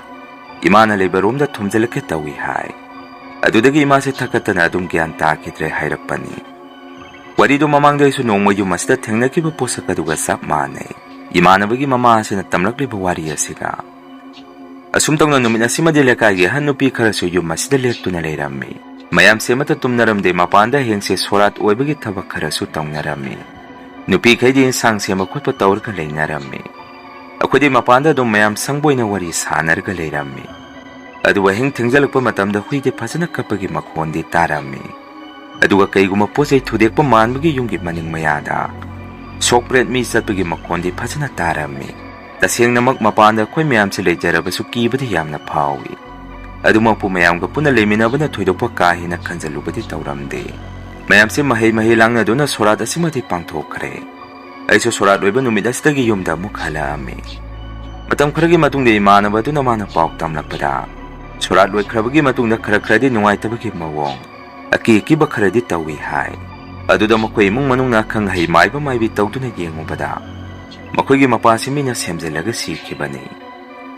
ꯏꯃꯥꯅ ꯂꯩꯕ ꯔꯣꯝꯗ ꯊꯣꯝꯖꯤꯜꯂꯛꯀꯦ ꯇꯧꯏ ꯍꯥꯏ꯫ ꯑꯗꯨꯗꯒꯤ ꯏꯃꯥꯁꯦ ꯊꯛꯀꯠꯇꯅ ꯑꯗꯨꯝ ꯒ꯭ꯌꯥꯟ ꯇꯥꯈꯤꯗ꯭ꯔꯦ ꯍꯥꯏꯔꯛꯄꯅꯤ꯫ ꯋꯥꯔꯤꯗꯨ ꯃꯃꯥꯡꯗ ꯑꯩꯁꯨ ꯅꯣꯡꯃ ꯌꯨꯝ ꯑꯁꯤꯗ ꯊꯦꯡꯅꯈꯤꯕ ꯄꯣꯠꯁꯛ ꯑꯗꯨꯒ ꯆꯞ ꯃꯥꯟꯅꯩ꯫ ꯏꯃꯥꯟꯅꯕꯒꯤ ꯃꯃꯥ ꯑꯁꯤꯅ ꯇꯝꯂꯛꯂꯤꯕ ꯋꯥꯔꯤ ꯑꯁꯤꯒ꯫ ꯑꯁꯨꯝ ꯇꯧꯅ ꯅꯨꯃꯤꯠ ꯑꯁꯤꯃꯗꯤ ꯂꯩꯀꯥꯏꯒꯤ ꯑꯍꯟ ꯅꯨꯄꯤ ꯈꯔꯁꯨ ꯌꯨꯝ ꯑꯁꯤꯗ ꯂꯦꯛꯇꯨꯅ ꯂꯩꯔꯝꯃꯤ꯫ ꯃꯌꯥꯝꯁꯦ ꯑꯃꯠꯇ ꯇꯨꯝꯅꯔꯝꯗꯦ, ꯃꯄꯥꯟꯗ ꯍꯌꯦꯡꯁꯦ ꯁꯣꯔꯥꯠ ꯑꯣꯏꯕꯒꯤ ꯊꯕꯛ ꯈꯔꯁꯨ ꯇꯧꯅꯔꯝꯃꯤ꯫ ꯅꯨꯄꯤꯈꯩꯗꯤ ꯏꯟꯁꯥꯡ ꯁꯦꯝꯕ ꯈꯣꯠꯄ ꯇꯧꯔꯒ ꯂꯩꯅꯔꯝꯃꯤ꯫ ꯑꯩꯈꯣꯏꯗꯤ ꯃꯄꯥꯟꯗ ꯑꯗꯨꯝ ꯃꯌꯥꯝ ꯁꯪꯕ ꯑꯣꯏꯅ ꯋꯥꯔꯤ ꯁꯥꯟꯅꯔꯒ ꯂꯩꯔꯝꯃꯤ꯫ ꯑꯗꯨꯕꯨ ꯑꯍꯤꯡ ꯊꯦꯡꯖꯜꯂꯛꯄ ꯃꯇꯝꯗ ꯍꯨꯏꯗꯤ ꯐꯖꯅ ꯀꯞꯄꯒꯤ ꯃꯈꯣꯟꯗꯤ ꯇꯥꯔꯝꯃꯤ꯫ ꯑꯗꯨꯒ ꯀꯩꯒꯨꯝꯕ ꯄꯣꯠ ꯆꯩ ꯊꯨꯗꯦꯛꯄ ꯃꯥꯟꯕꯒꯤ ꯌꯨꯝꯒꯤ ꯃꯅꯤꯡ ꯃꯌꯥꯗ ꯁꯣꯛ ꯄ꯭ꯔꯦꯠ ꯃꯤ ꯆꯠꯄꯒꯤ ꯃꯈꯣꯟꯗꯤ ꯐꯖꯅ ꯇꯥꯔꯝꯃꯤ꯫ ꯇꯁꯦꯡꯅꯃꯛ ꯃꯄꯥꯟꯗ ꯑꯩꯈꯣꯏ ꯃꯌꯥꯝꯁꯦ ꯂꯩꯖꯔꯕꯁꯨ ꯀꯤꯕꯗꯤ ꯌꯥꯝꯅ ꯐꯥꯎꯏ꯫ ꯑꯗꯨꯃꯛꯄꯨ ꯃꯌꯥꯝꯒ ꯄꯨꯟꯅ ꯂꯩꯃꯤꯟꯅꯕꯅ ꯊꯣꯏꯗꯣꯛꯄ ꯀꯥ ꯍꯦꯟꯅ ꯈꯟꯖꯜꯂꯨꯕꯗꯤ ꯇꯧꯔꯝꯗꯦ꯫ ꯃꯌꯥꯝꯁꯦ ꯃꯍꯩ ꯃꯍꯩ ꯂꯥꯡꯅꯗꯨꯅ ꯁꯣꯔꯥꯠ ꯑꯁꯤꯃꯗꯤ ꯄꯥꯡꯊꯣꯛꯈ꯭ꯔꯦ꯫ ꯑꯩꯁꯨ ꯁꯣꯔꯥꯠ ꯂꯣꯏꯕ ꯅꯨꯃꯤꯠ ꯑꯁꯤꯗꯒꯤ ꯌꯨꯝꯗ ꯑꯃꯨꯛ ꯍꯜꯂꯛꯑꯝꯃꯤ꯫ ꯃꯇꯝ ꯈꯔꯒꯤ ꯃꯇꯨꯡꯗ ꯏꯃꯥꯟꯅꯕ ꯑꯗꯨꯅ ꯃꯥꯅ ꯄꯥꯎ ꯇꯝꯂꯛꯄꯗ, ꯁꯣꯔꯥꯠ ꯂꯣꯏꯈ꯭ꯔꯕꯒꯤ ꯃꯇꯨꯡꯗ ꯈꯔ ꯈꯔꯗꯤ ꯅꯨꯡꯉꯥꯏꯇꯕꯒꯤ ꯃꯑꯣꯡ, ꯑꯀꯤ ꯑꯀꯤꯕ ꯈꯔꯗꯤ ꯇꯧꯏ ꯍꯥꯏ꯫ ꯑꯗꯨꯗ ꯃꯈꯣꯏ ꯏꯃꯨꯡ ꯃꯅꯨꯡꯅ ꯑꯈꯪ ꯑꯍꯩ ꯃꯥꯏꯕ ꯃꯥꯏꯕꯤ ꯇꯧꯗꯨꯅ ꯌꯦꯡꯉꯨꯕꯗ, ꯃꯈꯣꯏꯒꯤ ꯃꯄꯥꯁꯤ ꯃꯤꯅ ꯁꯦꯝꯖꯤꯜꯂꯒ ꯁꯤꯈꯤꯕꯅꯤ꯫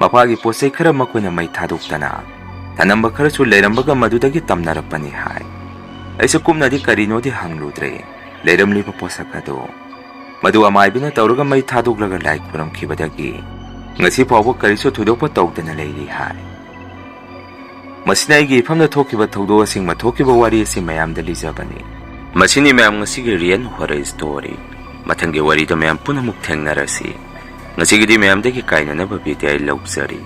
ꯃꯄꯥꯒꯤ ꯄꯣꯠ ꯆꯩ ꯈꯔ ꯃꯈꯣꯏꯅ ꯃꯩ ꯊꯥꯗꯣꯛꯇꯅ ꯊꯅꯝꯕ ꯈꯔꯁꯨ ꯂꯩꯔꯝꯕꯒ ꯃꯗꯨꯗꯒꯤ ꯇꯝꯅꯔꯛꯄꯅꯤ ꯍꯥꯏ꯫ ꯑꯩꯁꯨ ꯀꯨꯞꯅꯗꯤ ꯀꯔꯤꯅꯣꯗꯤ ꯍꯪꯂꯨꯗ꯭ꯔꯦ꯫ ꯂꯩꯔꯝꯂꯤꯕ ꯄꯣꯠꯁꯛ ꯑꯗꯨ, ꯃꯗꯨ ꯑꯃꯥꯏꯕꯅ ꯇꯧꯔꯒ ꯃꯩ ꯊꯥꯗꯣꯛꯂꯒ ꯂꯥꯏ ꯈꯨꯔꯨꯝꯈꯤꯕꯗꯒꯤ ꯉꯁꯤ ꯐꯥꯎꯕ ꯀꯔꯤꯁꯨ ꯊꯣꯏꯗꯣꯛꯄ ꯇꯧꯗꯅ ꯂꯩꯔꯤ ꯍꯥꯏ꯫ ꯃꯁꯤꯅ ꯑꯩꯒꯤ ꯏꯐꯝꯗ ꯊꯣꯛꯈꯤꯕ ꯊꯧꯗꯣꯛ ꯑꯁꯦꯡꯕ ꯊꯣꯛꯈꯤꯕ ꯋꯥꯔꯤ ꯑꯁꯤ ꯃꯌꯥꯝꯗ ꯂꯤꯖꯕꯅꯤ꯫ ꯃꯁꯤꯅꯤ ꯃꯌꯥꯝ ꯉꯁꯤꯒꯤ Real Horror Story꯫ ꯃꯊꯪꯒꯤ ꯋꯥꯔꯤꯗ ꯃꯌꯥꯝ ꯄꯨꯝꯅꯃꯛ ꯊꯦꯡꯅꯔꯁꯤ꯫ ꯉꯁꯤꯒꯤꯗꯤ ꯃꯌꯥꯝꯗꯒꯤ ꯀꯥꯏꯅꯅꯕ ꯕꯤꯗꯥꯏ ꯂꯧꯖꯔꯤ꯫